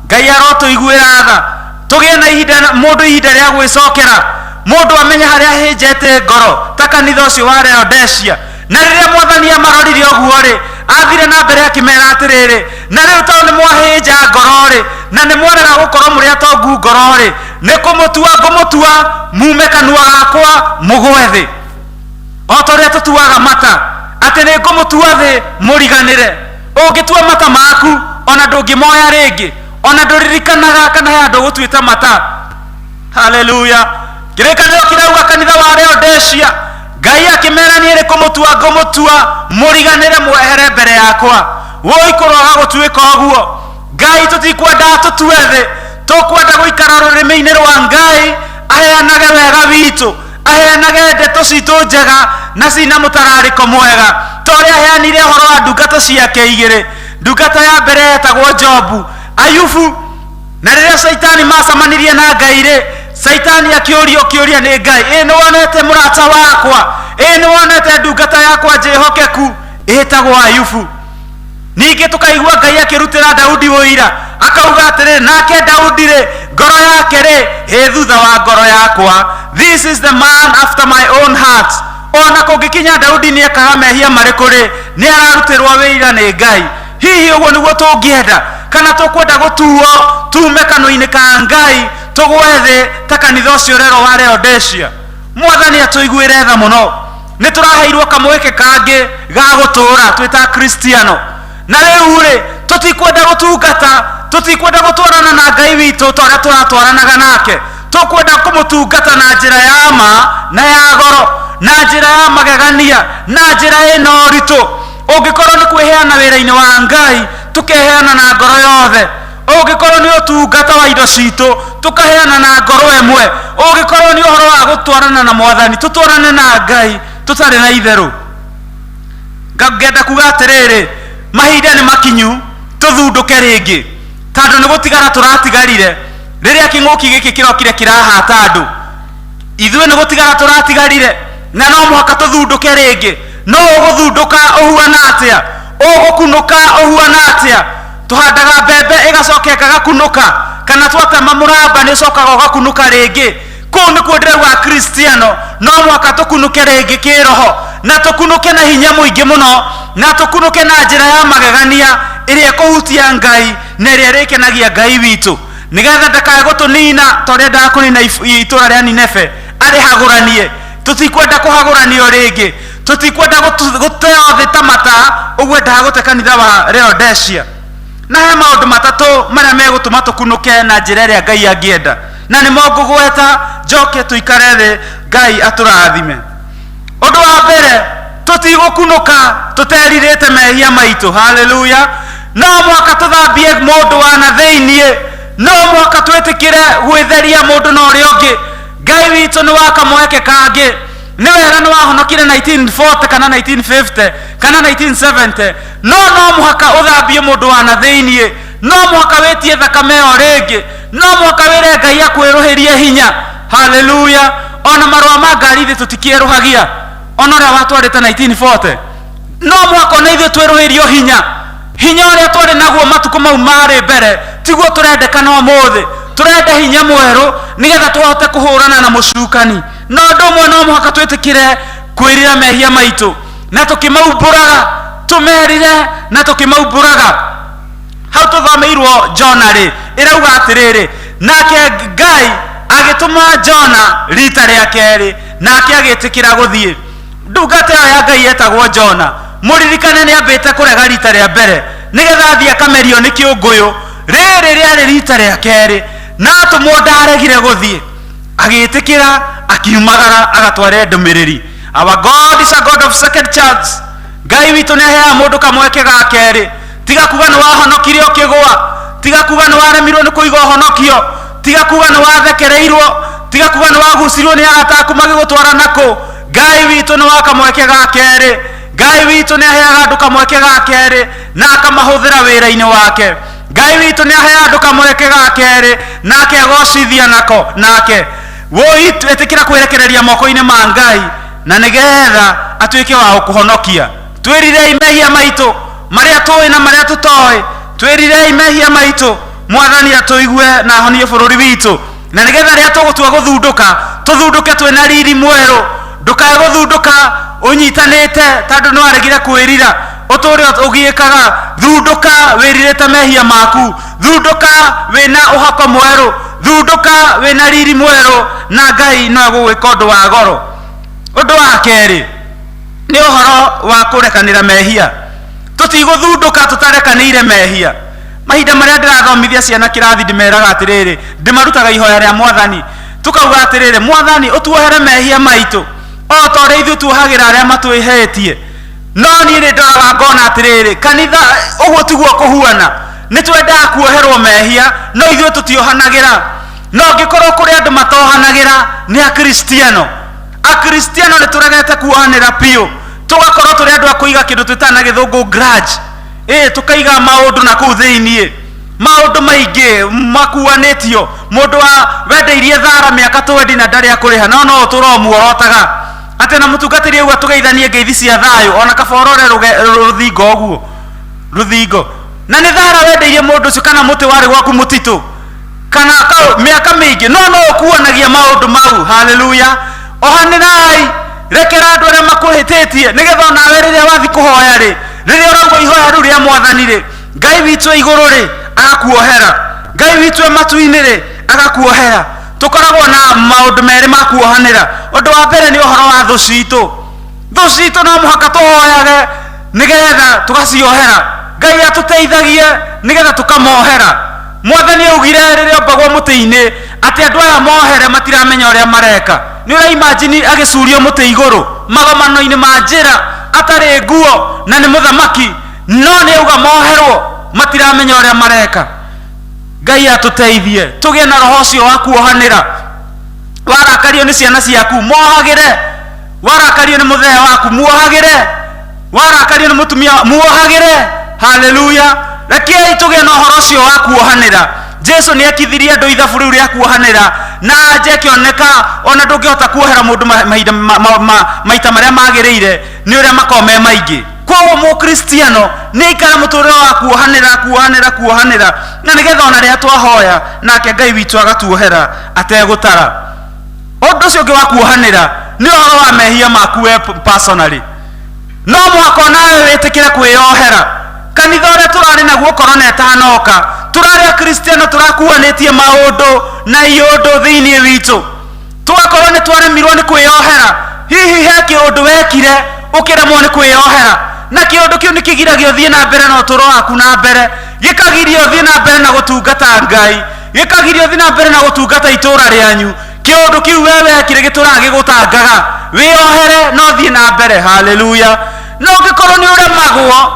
Ngai arotũiguĩra tha, tũgĩe na ihinda, mũndũ ihinda rĩa gwĩcokera, mũndũ amenye harĩa ahĩnjete ngoro ta kanitha ũcio wa Laodicea. Na rĩrĩa Mwathani amarorire ũguo-rĩ, athire na mbere akĩmera atĩrĩrĩ, na rĩu tondũ nĩ mwahĩnja ngoro-rĩ, na nĩ mwarega gũkorwo mũrĩ atongu ngoro-rĩ, nĩ kũmũtua ngũmũtua mume kanua gakwa mũgwe thĩ. O ta ũrĩa tũtuaga mata, atĩ nĩ ngũmũtua thĩ mũriganĩre. Ũngĩtua mata maku, ona ndũngĩmoya rĩngĩ, ona ndũririkanaga kana he handũ ũgũtuĩte mata. Haleluya! Kĩrĩkanĩro kĩrauga kanitha wa Laodicea, Ngai akĩmera niĩ nĩ kũmũtua ngũmũtua mũriganĩre mwehere mbere yakwa. Woi kũroga gũtuĩka ũguo. Ngai tũtikwenda atũtue thĩ, tũkwenda gũikara rũrĩmĩ-inĩ rwa Ngai, aheanage wega witũ, aheanage ndeto citũ njega na cina mũtararĩko mwega, ta ũrĩa aheanire ũhoro wa ndungata ciake igĩrĩ. Ndungata ya mbere yetagwo Jobu, Ayubu. Na rĩrĩa Caitani macamanirie na Ngai rĩ, Caitani akĩũrio kĩũria nĩ Ngai, ĩ nĩ wonete mũrata wakwa? Ĩ nĩ wonete ndungata yakwa njĩhokeku ĩtagwo Ayubu? Ningĩ tũkaigua Ngai akĩrutĩra Daudi ũira, akauga atĩrĩ, nake Daudi rĩ, ngoro yake rĩ, ĩ thutha wa ngoro yakwa. This is the man after my own heart. Ona kũngĩkinya Daudi nĩ ekaga mehia marĩkũ rĩ, nĩ ararutĩrwo wĩira nĩ Ngai. Hihi ũguo nĩguo tũngĩenda? Kana tũkwenda gũtuo tume kanua-inĩ ka Ngai tũgwe thĩ ta kanitha ũcio ũrerwo wa Laodicea? Mwathani atũiguĩre tha mũno. Nĩ tũraheirwo kamweke kangĩ ga gũtũũra twĩ ta Akristiano. Na rĩu rĩ, tũtikwenda gũtungata, tũtikwenda gũtwarana na Ngai witũ ta ũrĩa tũratwaranaga nake. Tũkwenda kũmũtungata na njĩra ya ma na ya goro, na njĩra ya magegania, na njĩra ĩna ũritũ. Ũngĩkorwo nĩ kwĩheana wĩra-inĩ wa Ngai, tũkeheana na ngoro yothe. Ũngĩkorwo nĩ ũtungata wa indo citũ, tũkaheana na ngoro ĩmwe. Ũngĩkorwo nĩ ũhoro wa gũtwarana na Mwathani, tũtwarane na Ngai tũtarĩ na itherũ. Ngenda kuga atĩrĩrĩ, mahinda nĩ makinyu tũthundũke rĩngĩ, tondũ nĩ gũtigara tũratigarire. Rĩrĩa kĩng'ũki gĩkĩ kĩrokire kĩrahata andũ, ithuĩ nĩ gũtigara tũratigarire, na no mũhaka tũthundũke rĩngĩ. No ũgũthundũka ũhuana atĩa? Ũgũkunũka ũhuana atĩa? Tũhandaga mbembe ĩgacoka ĩkagakunũka, kana twatema mũramba nĩ ũcokaga ũgakunũka rĩngĩ. Kũu nĩkuo ndĩrauga Akristiano no mũhaka tũkunũke rĩngĩ kĩroho, na tũkunũke na hinya mũingĩ mũno, na tũkunũke na njĩra ya magegania ĩrĩa ĩkũhutia Ngai na ĩrĩa ĩrĩkenagia Ngai witũ, nĩgetha ndakae gũtũnina ta ũrĩa endaga kũnina itũũra rĩa Nineve, arĩhagũranie. Tũtikwenda kũhagũranio rĩngĩ, tũtikwenda gũteo thĩ ta mata ũguo endaga gũte kanitha wa Laodicea. Na he maũndũ matatũ marĩa megũtũma tũkunũke na njĩra ĩrĩa Ngai angĩenda, na nĩmo ngũgweta, njoke tũikare thĩ Ngai atũrathime. Ũndũ wa mbere, tũtigũkunũka tũterirĩte mehia maitũ. Haleluya! No mũhaka tũthambie mũndũ wa na thĩiniĩ, no mũhaka twĩtĩkĩre gwĩtheria mũndũ na ũrĩa ũngĩ. Ngai witũ nĩ wa kamweke kangĩ. Nĩ wega nĩ wahonokire 1940 kana 1950 kana 1970, no no mũhaka ũthambie mũndũ wa na thĩiniĩ, no mũhaka wĩtie thakame ĩyo rĩngĩ, no mũhaka wĩre Ngai akwĩrũhĩrie hinya. Haleluya! Ona marũa ma ngari ithuĩ tũtikĩerũhagia, ona ũrĩa watwarĩte 1940, no mũhaka ona ithuĩ twĩrũhĩrio hinya. Hinya ũrĩa twarĩ naguo matukũ mau marĩ mbere tiguo tũrendekana ũmũthĩ. Tũrenda hinya mwerũ nĩgetha tũhote kũhũrana na mũcukani. Na ũndũ ũmwe, no mũhaka twĩtĩkĩre kwĩrira mehia maitũ na tũkĩmaumbũraga, tũmerire na tũkĩmaumbũraga. Hau tũthomeirwo Jona rĩ, ĩrauga atĩrĩrĩ, nake Ngai agĩtũma Jona rita rĩa kerĩ, nake agĩtĩkĩra gũthiĩ. Ndungata ĩyo ya Ngai yetagwo Jona. Mũririkane nĩ ambĩte kũrega rita rĩa mbere nĩgetha athiĩ akamerio nĩ kĩũngũyũ. Rĩrĩ rĩarĩ rita rĩa kerĩ, na atũmwo ndaregire gũthiĩ, agĩtĩkĩra, akiumagara agatware ndũmĩrĩri. Our God is a God of second chance. Ngai witũ nĩ aheaga mũndũ kamweke ga kerĩ. Tiga kuga nĩ wahonokire ũkĩgũa, tiga kuga nĩ waremirwo nĩ kũiga ũhonokio, tiga kuga nĩ wathekereirwo, tiga kuga nĩ wagucirwo nĩ arata aku magĩgũtwara nakũ. Ngai witũ nĩ wa kamweke ga kerĩ. Ngai witũ nĩ aheaga andũ kamweke ga kerĩ na akamahũthĩra wĩra-inĩ wake. Ngai witũ nĩ aheaga andũ kamweke ga kerĩ na akegocithia nako nake. Woi, ĩtĩkĩra kwĩrekereria moko-inĩ ma Ngai na nĩgetha atuĩke wa gũkũhonokia. Twĩrirei mehia maitũ marĩa tũĩ na marĩa tũtoĩ. Twĩrirei mehia maitũ, Mwathani atũigue na ahonie bũrũri witũ, na nĩgetha rĩrĩa tũgũtua gũthundũka tũthundũke twĩna riri mwerũ. Ndũkae gũthundũka ũnyitanĩte tondũ nĩ waregire kwĩrira, ũtũre ũgiĩkaga. Thundũka wĩrirĩte mehia maku, thundũka wĩna ũhako mwerũ, thundũka wĩna riri mwerũ, na Ngai no egũgwĩka ũndũ wa goro. Ũndũ wa kerĩ nĩ ũhoro wa kũrekanĩra mehia. Tũtigũthundũka tũtarekanĩire mehia. Mahinda marĩa ndĩrathomithia ciana kĩrathi ndĩmeraga atĩrĩrĩ, ndĩmarutaga ihoya rĩa Mwathani, tukauga atĩrĩrĩ, Mwathani ũtuohere mehia maitũ o ta ũrĩa ithuĩ tuohagĩra arĩa matwĩhĩtie. No niĩ nĩ ndoraga ngona atĩrĩrĩ, kanitha ũguo tiguo kũhuana. Nĩ twendaga kuoherwo mehia, no ithuĩ tũtiohanagĩra. No angĩkorwo kũrĩ andũ matohanagĩra nĩ Akristiano. Akristiano nĩ tũregete kuohanĩra biũ, tũgakorwo tũrĩ andũ a kũiga kĩndũ twĩtaga na gĩthũngũ grudge. Tũkaiga maũndũ na kũu thĩiniĩ, maũndũ maingĩ makuanĩtio. Mũndũ wa wendeirie thara mĩaka 20 na ndarĩ akũrĩha, no no ũtũre ũmuorotaga atĩ na mũtungatĩri auga tũgeithanie ngeithi cia thayũ, ona kaba ũrore rũthingo ũguo rũthingo, na nĩ thara wendeirie mũndũ ũcio, kana mũtĩ warĩ gwaku mũtitũ, kana mĩaka mĩingĩ, no no ũkuanagia maũndũ mau. Haleluya. Ohanĩrai, rekera andũ arĩa makwĩhĩtĩtie, nĩgetha onawe rĩrĩa wathi kũhoya rĩ, rĩrĩa ũrauga ihoya rĩu rĩa Mwathani rĩ, Ngai witũ e igũrũ rĩ agakuohera, Ngai witũ e matu-inĩ rĩ agakuohera. Tũkoragwo na maũndũ merĩ ma kuohanĩra. Ũndũ wa mbere nĩ ũhoro wa thũ citũ. Thũ citũ no mũhaka tũhoyage nĩgetha tũgaciohera. Ngai atũteithagie nĩgetha tũkamohera. Mwathani augire rĩrĩa ombagwo mũtĩ-inĩ atĩ andũ aya mohere matiramenya ũrĩa mareka. Nĩ ũra imagine agĩcurio mũtĩ igũrũ magomano-inĩ ma njĩra atarĩ nguo na nĩ mũthamaki, no nĩ auga moherwo matiramenya ũrĩa mareka. Ngai atũteithie tũgĩe na roho ũcio wa kuohanĩra. Warakario nĩ ciana ciaku, mohagĩre. Warakario nĩ mũthee waku, muohagĩre. Warakario nĩ mũtumia, muohagĩre. Haleluya. Rekei tũgĩe na ũhoro ũcio wa kuohanĩra. Jesu nĩ ekithirie andũ ithabu rĩu rĩa kuohanĩra, na anja ĩkĩoneka ona ndũngĩhota kuohera mũndũ mahinda maita marĩa magĩrĩire nĩ ũrĩa makoragwo me maingĩ. Koguo mũkristiano nĩ aikara mũtũrĩre wa kuohanĩra, kuohanĩra, kuohanĩra, na nĩgetha ona rĩrĩa twahoya nake Ngai witũ agatuohera ategũtara. Ũndũ ũcio ũngĩ wa kuohanĩra nĩ ũhoro wa mehia maku we personally. No mũhaka onawe wĩtĩkĩre kwĩyohera. Kanitha ũrĩa tũrarĩ naguo korona ĩtanoka, tũrarĩ akristiano tũrakuanĩtie maũndũ na iũndũ thĩinĩ witũ, tũgakorwo nĩ twaremirwo nĩ kwĩyohera. Hihi he kĩũndũ wekire ũkĩremwo nĩ kwĩyohera, na kĩũndũ kĩu nĩ kĩgiragia ũthiĩ na mbere na ũtũũro waku na mbere, gĩkagiria ũthiĩ na mbere na gũtungata Ngai, gĩkagiria ũthiĩ na mbere na gũtungata itũũra rĩanyu. Kĩũndũ kĩu we wekire gĩtũraga gĩgũtangaga, wĩyohere na ũthiĩ na mbere. Haleluya. No ũngĩkorwo nĩ ũremagwo,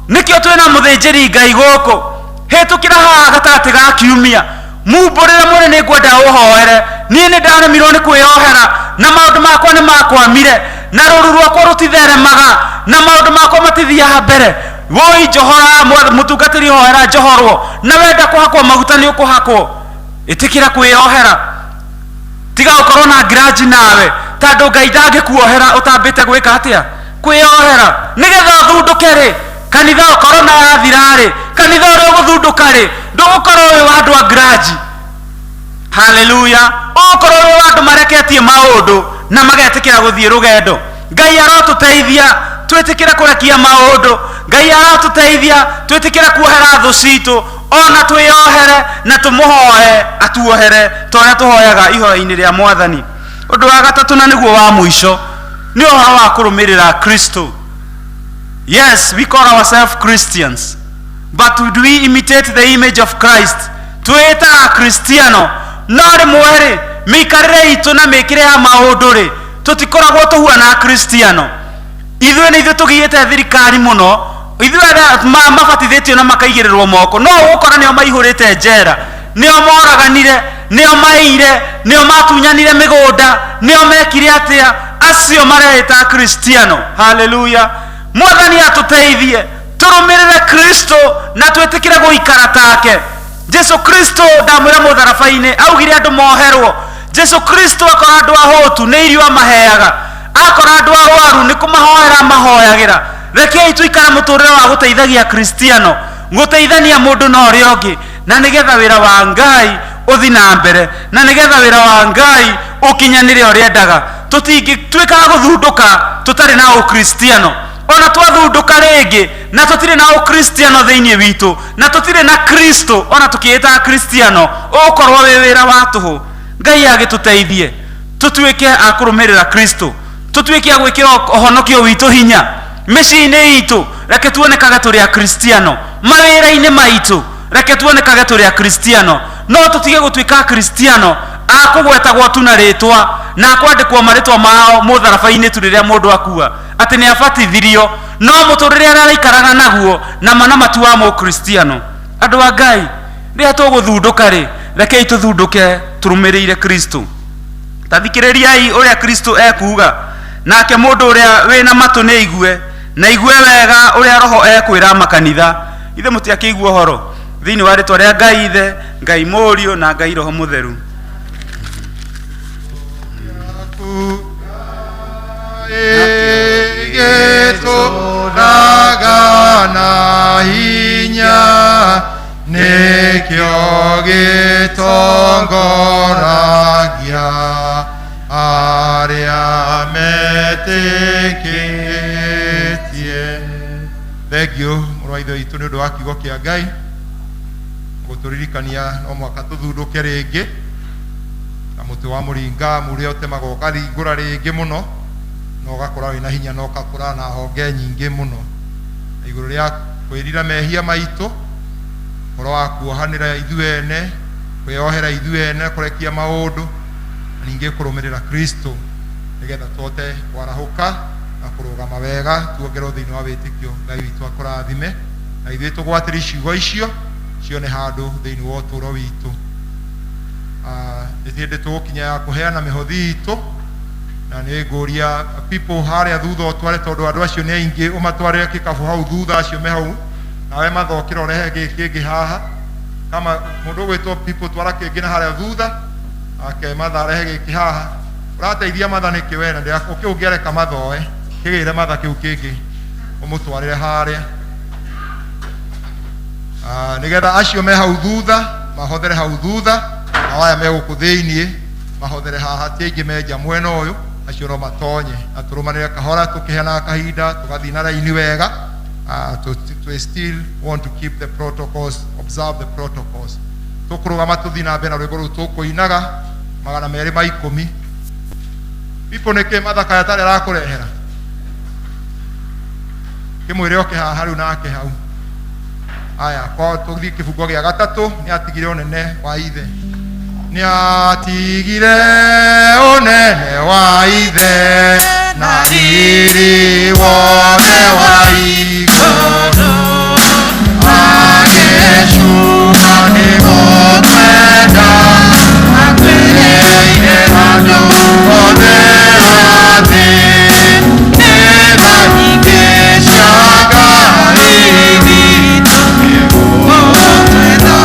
nĩkĩo twĩna mũthĩnjĩri Ngai gũkũ. Hĩtũkĩra haha gatagatĩ ga kiumia, mumbũrĩre mwĩre nĩ ngwenda ũhoere, niĩ nĩ ndaremirwo nĩ kwĩyohera, na maũndũ makwa nĩ makwamire, na rũru rwakwa rũtitheremaga, na maũndũ makwa matithiaga mbere. Woi njohora, mũtungatĩri hoera njohorwo, na wenda kũhakwo maguta nĩ ũkũhakwo. Ĩtĩkĩra kwĩyohera, tiga gũkorwo na grudge nawe, tondũ Ngai ndangĩkuohera ũtambĩte gwĩka atĩa? Kwĩyohera. Nĩgetha ũthundũke rĩ, kanitha korona yathira rĩ, kanitha ũrĩa ũgũthundũka rĩ, ndũgũkorwo wĩ wa andũ a grudge. Haleluya. Ũgũkorwo wĩ wa andũ mareketie maũndũ na magetĩkĩra gũthiĩ rũgendo. Ngai arotũteithia twĩtĩkĩre kũrekia maũndũ. Ngai arotũteithia twĩtĩkĩre kuohera thũ citũ, ona twĩyohere na tũmũhoe atuohere ta ũrĩa tũhoyaga ihoya-inĩ rĩa Mwathani. Ũndũ wa gatatũ na nĩguo wa mũico, Nĩ ũhoro wa kũrũmĩrĩra Kristo. Yes, we call ourselves Christians, but do we imitate the image of Christ? Twĩtaga Kristiano, no rĩmwe rĩ, mĩikarĩre itũ na mĩkĩre ya maũndũ rĩ, tũtikoragwo tũhuana Kristiano. Ithuĩ nĩ ithuĩ tũgiĩte thirikari mũno, ithuĩ arĩa mabatithĩtio na makaigĩrĩrwo moko, no ũgũkora nĩo maihũrĩte njera, nĩo moraganire, nĩo maire, nĩo matunyanire mĩgũnda, nĩo mekire atĩa, acio mareĩta Kristiano. Haleluya. Mwathani atũteithie tũrũmĩrĩre Kristo na twĩtĩkĩre gũikara take. Jesu Kristo ndamwĩra mũtharaba-inĩ augire andũ moherwo. Jesu Kristo akora andũ ahũtu nĩ irio amaheaga, akora andũ arwaru nĩ kũmahoera amahoyagĩra. Rekei tũikare mũtũrĩre wa gũteithagia Kristiano, gũteithania mũndũ na ũrĩa ũngĩ, na nĩgetha wĩra wa Ngai ũthi na mbere, na nĩgetha wĩra wa Ngai ũkinyanĩre ũrĩa endaga. Tũtingĩtuĩka gũthundũka tũtarĩ na ũkristiano. Ona twathundũka rĩngĩ na tũtirĩ na ũkristiano thĩinĩ witũ, na tũtirĩ na Kristo, ona tũkĩĩtaga Kristiano, ũgũkorwo wĩ wĩra wa tũhũ. Ngai agĩtũteithie tũtuĩke a kũrũmĩrĩra Kristo, tũtuĩke a gwĩkĩra ũhonokio witũ hinya mĩciĩ-inĩ itũ. Reke tuonekage tũrĩ akristiano mawĩra-inĩ maitũ, reke tuonekage tũrĩ akristiano, no tũtige gũtuĩka akristiano a kũgwetagwo tu na rĩtwa na kwandĩkwo marĩtwa mao mũtharaba-inĩ tu rĩrĩa mũndũ akua atĩ nĩ abatithirio, no mũtũrĩre arĩa araikaraga naguo na mana matu wa mũkristiano. Andũ a Ngai, rĩrĩa tũgũthundũka rĩ, rekei tũthundũke tũrũmĩrĩire Kristo. Ta thikĩrĩriai ũrĩa Kristo ekuuga, nake mũndũ ũrĩa wĩna matũ nĩ aigue, na igue wega ũrĩa Roho ekwĩra makanitha. Ithe mũtiakĩigua ũhoro thĩinĩ wa rĩtwa rĩa Ngai Ithe, Ngai Mũriũ na Ngai Roho Mũtheru. Gĩtũraga na hinya, nĩkĩo gĩtongoragia arĩa metĩkĩtie. Thengiũ mũrũ wa Ithe witũ nĩ ũndũ wa kiugo kĩa Ngai gũtũririkania no mũhaka tũthundũke rĩngĩ na mũtĩ wa mũringamu ũrĩa ũtemagwo ũkaringũra rĩngĩ mũno na ũgakũra wĩna hinya na ũgakũra na honge nyingĩ mũno. Na igũrũ rĩa kwĩrira mehia maitũ, ũhoro wa kuohanĩra ithuĩ ene, kwĩyohera ithuĩ ene, kũrekia maũndũ, na ningĩ kũrũmĩrĩra Kristo nĩgetha tũhote kwarahũka na kũrũgama wega tuongererwo thĩinĩ wa wĩtĩkio. Ngai witũ akũrathime na ithuĩ tũgwatĩrie ciugo icio cione handũ thĩinĩ wa ũtũũro witũ. Nĩ hĩndĩ tũgũkinya ya kũheana mĩhothi itũ, na nĩ ngũria people harĩa thutha ũtware, tondũ andũ acio nĩ aingĩ, ũmatwarĩre kĩkabũ hau thutha, acio me hau, nawe mathokĩra ũrehe gĩkĩ kĩngĩ haha. Kama mũndũ ũgwĩtwo people twara kĩngĩ na harĩa thutha, ake matha arehe gĩkĩ haha. Ũrateithia matha nĩkĩ we? Na ũkĩ ũngĩareka mathoe, kĩgĩre matha kĩu kĩngĩ ũmũtwarĩre harĩa, nĩgetha acio me hau thutha mahothere hau thutha, nao aya me gũkũ thĩiniĩ mahothere haha. Ti aingĩ menja mwena ũyũ, acio no matonye, na tũrũmanĩre kahora tũkĩheanaga kahinda, tũgathiĩ na raini wega. To still want to keep the protocols, observe the protocols. Tũkũrũgama tũthiĩ na mbere na rwĩmbo rũu tũkũinaga 210. People, nĩkĩ mathaka atarĩ arakũrehera? Kĩmwĩre oke haha rĩu nake hau. Aya, kwa tũthiĩ kĩbungo gĩa gatatũ. Nĩ atigire ũnene wa ithe, nĩ atigire ũnene wa ithe na riri wothe wa igũrũ, agĩcuka nĩ gũtwenda, akwĩrĩire andũ othe a thĩ. Nĩ tha nyingĩ cia Ngai witũ nĩgũtwenda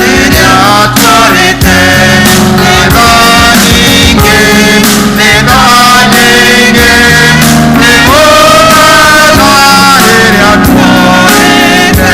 rĩrĩa twarĩte. Nĩ tha nyingĩ, nĩ tha nyingĩ, nĩgũtwenda rĩrĩa twarĩte.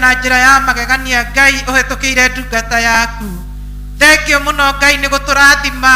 Na njĩra ya magegania Ngai ũhetũkĩire ndungata yaku. Thengio mũno Ngai nĩ gũtũrathima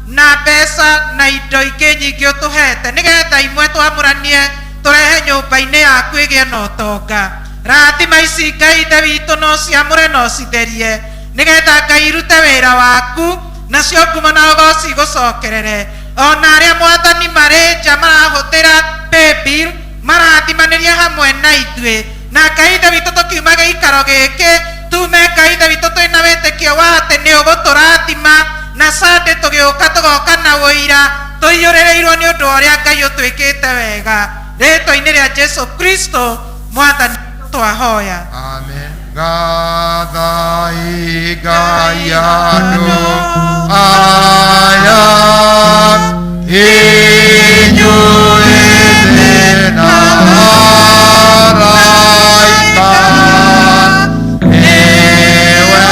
na mbeca na indo ingĩ nyingĩ ũtũhete, nĩgetha imwe twamũranie tũrehe nyũmba-inĩ yaku ĩgĩe na ũtonga. Rathima ici Ngai Ithe witũ, no ciamũre na ũcitherie, nĩgetha Ngai irute wĩra waku, nacio ngumo na ũgoci igũcokerere. Ona arĩa Mwathani marĩ nja marahũthĩra paybill, marathimanĩrie hamwe na ithuĩ. Na Ngai Ithe witũ, tũkiuma gĩikaro gĩkĩ, tume Ngai Ithe witũ twĩna wĩtĩkio wa atĩ nĩ ũgũtũrathima, na Sunday tũgĩũka tũgoka na ũira tũiyũrĩrĩirwo nĩ ũndũ wa ũrĩa Ngai ũtwĩkĩte wega. Rĩtwa-inĩ rĩa Jesu Kristo Mwathani twahoya. Amen. Gathai Ngai andũ aya, inyuĩ thĩ na araika, nĩwe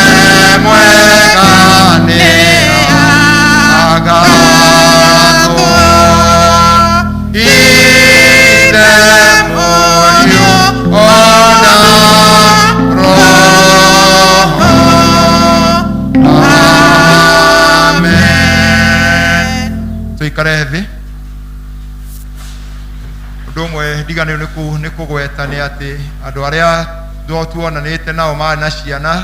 mwega, nĩ agathwo, Ithe, Mũriũ ona Roho. Amen. Tuikare thĩ. Ũndũ ũmwe ndiganĩirwo nĩ kũgweta nĩ atĩ andũ arĩa tuonanĩte nao marĩ na ciana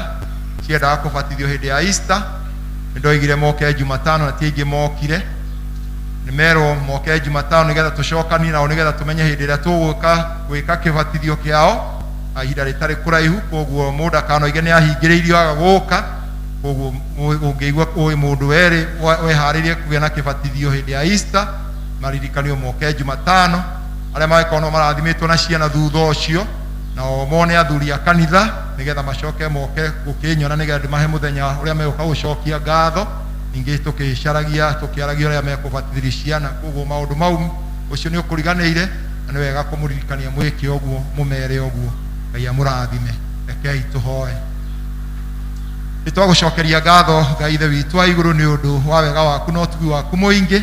ciendaga kũbatithio hĩndĩ ya Easter, nĩ ndoigire moke Jumatano, na ti aingĩ mokire. Nĩ merwo moke Jumatano nĩgetha tũcokanie nao, nĩgetha tũmenye hĩndĩ ĩrĩa tũgũka gwĩka kĩbatithio kĩao ihinda rĩtarĩ kũraihu. Koguo mũndũ akanoige nĩ ahingĩrĩirio aga gũka. Koguo ũngĩigua ũĩ mũndũ werĩ weharĩirie kũgĩa na kĩbatithio hĩndĩ ya Easter, maririkanio moke Jumatano. Arĩa mangĩkorwo no marathimĩtwo na ciana thutha ũcio, nao mone athuri a kanitha, nĩgetha macoke moke gũkĩnyona, nĩgetha ndĩmahe mũthenya ũrĩa megũka gũcokia ngatho, ningĩ tũkĩcaragia tũkĩaragia ũrĩa mekũbatithĩria ciana. Koguo maũndũ mau ũcio nĩ ũkũriganĩire, na nĩ wega kũmũririkania mwĩke ũguo, mũmere ũguo. Ngai amũrathime. Rekei tũhoe. Nĩ twagũcokeria ngatho, Ngai Ithe witũ wa igũrũ, nĩ ũndũ wa wega waku na ũtugi waku mũingĩ.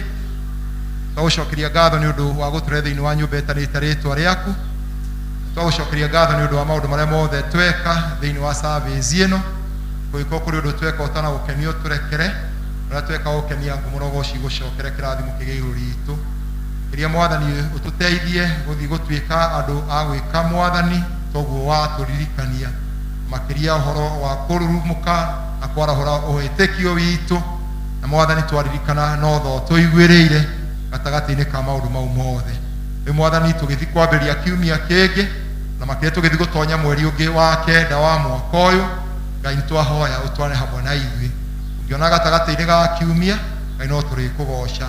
Twagũcokeria ngatho nĩ ũndũ wa gũtũrehe thĩinĩ wa nyũmba ĩtanĩte rĩtwa rĩaku. Twagũcokeria ngatho nĩ ũndũ wa maũndũ marĩa mothe tweka thĩinĩ wa service ĩno. Kũngĩkorwo kũrĩ ũndũ tweka ũtanagũkenio, tũrekere. Ũrĩa tweka gũkenia, ngumo na ũgoci gũcokere, kĩrathimo kĩgĩe igũrũ ritũ. Kĩrĩa Mwathani ũtũteithie gũthiĩ gũtuĩka andũ a gwĩka, Mwathani, toguo watũririkania, makĩria ũhoro wa kũrurumũka na kwarahũra ũhĩtĩkio witũ. Na Mwathani, twaririkana no tho tũiguĩrĩire gatagatĩ-inĩ ka maũndũ mau mothe. Rĩu Mwathani, tũgĩthiĩ kwambĩrĩria kiumia kĩngĩ, na makĩria tũgĩthiĩ gũtonya mweri ũngĩ wa kenda wa mwaka ũyũ, Ngai nĩ twahoya ũtwarane hamwe na ithuĩ. Ũngĩona gatagatĩ-inĩ ga kiumia, Ngai, no tũrĩkũgoca.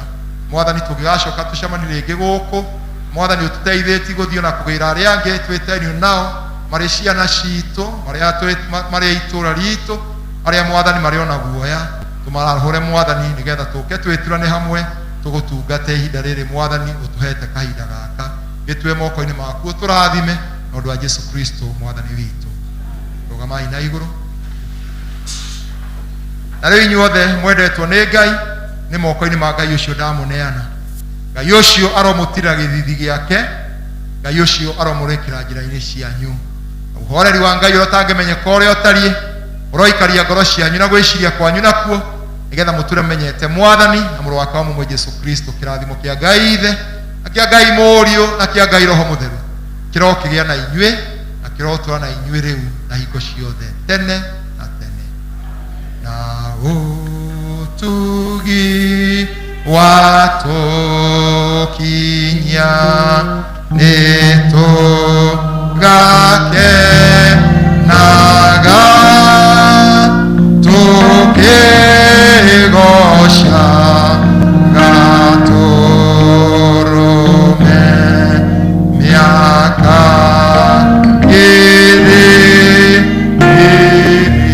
Mwathani, tũngĩgacoka tũcemanie rĩngĩ gũkũ, Mwathani, ũtũteithĩtie gũthiĩ na kũgĩra arĩa angĩ twĩtenio nao, marĩ ciana citũ, marĩ a itũũra ritũ, arĩa Mwathani marĩ ona guoya, tũmarahũre Mwathani, nĩgetha tũke twĩturane hamwe tũgũtungate ihinda rĩrĩ Mwathani ũtũhete kahinda gaka. Gĩtue moko-inĩ maku, ũtũrathime na ũndũ wa Jesu Kristo Mwathani witũ. Rũgamai na igũrũ. Na rĩu inyuothe mwendetwo nĩ Ngai, nĩ moko-inĩ ma Ngai ũcio ndamũneana. Ngai ũcio aromũtirĩra gĩthithi gĩake, Ngai ũcio aromũrĩkĩra njĩra-inĩ cianyu. Ũhoreri wa Ngai ũrĩa ũtangĩmenyeka ũrĩa ũtariĩ ũroikaria ngoro cianyu na gwĩciria kwanyu nakuo, nĩgetha mũtũre menyete Mwathani na mũrũ wake wa mũmwe Jesu Kristo. Kĩrathimo kĩa Ngai Ithe na kĩa Ngai Mũriũ na kĩa Ngai Roho Mũtheru kĩrokĩgĩa na inyuĩ, na kĩrotũra na inyuĩ rĩu na hingo ciothe, tene na tene. Na ũtugi watũkinya nĩtũgakenaga tũkĩgoca Gatũrũme mĩaka ngiri ngiri.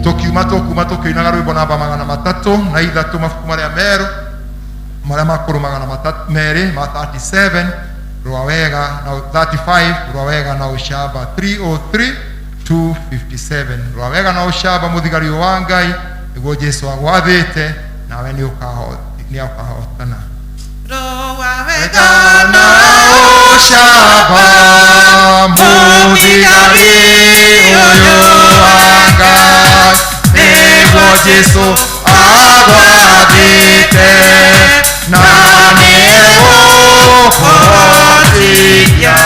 Tũkiuma tũkuma tũkĩinaga rwĩmbo namba 303, mabuku marĩa merũ, marĩa makũrũ 237 ma 37, rwa wega na 35, rwa wega na ũcamba, 303 257, rwa wega na ũcamba, mũthigari ũyũ wa Ngai nĩguo Jesu agwathĩte, nawe nĩ ũkahotana. Rũa. Wega na ũcamba mũthigari ũyũ wa Ngai nĩguo Jesũ agwathĩte na nĩegũkũhotithia.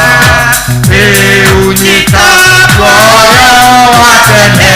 Rĩu nyita muoyo wa tene.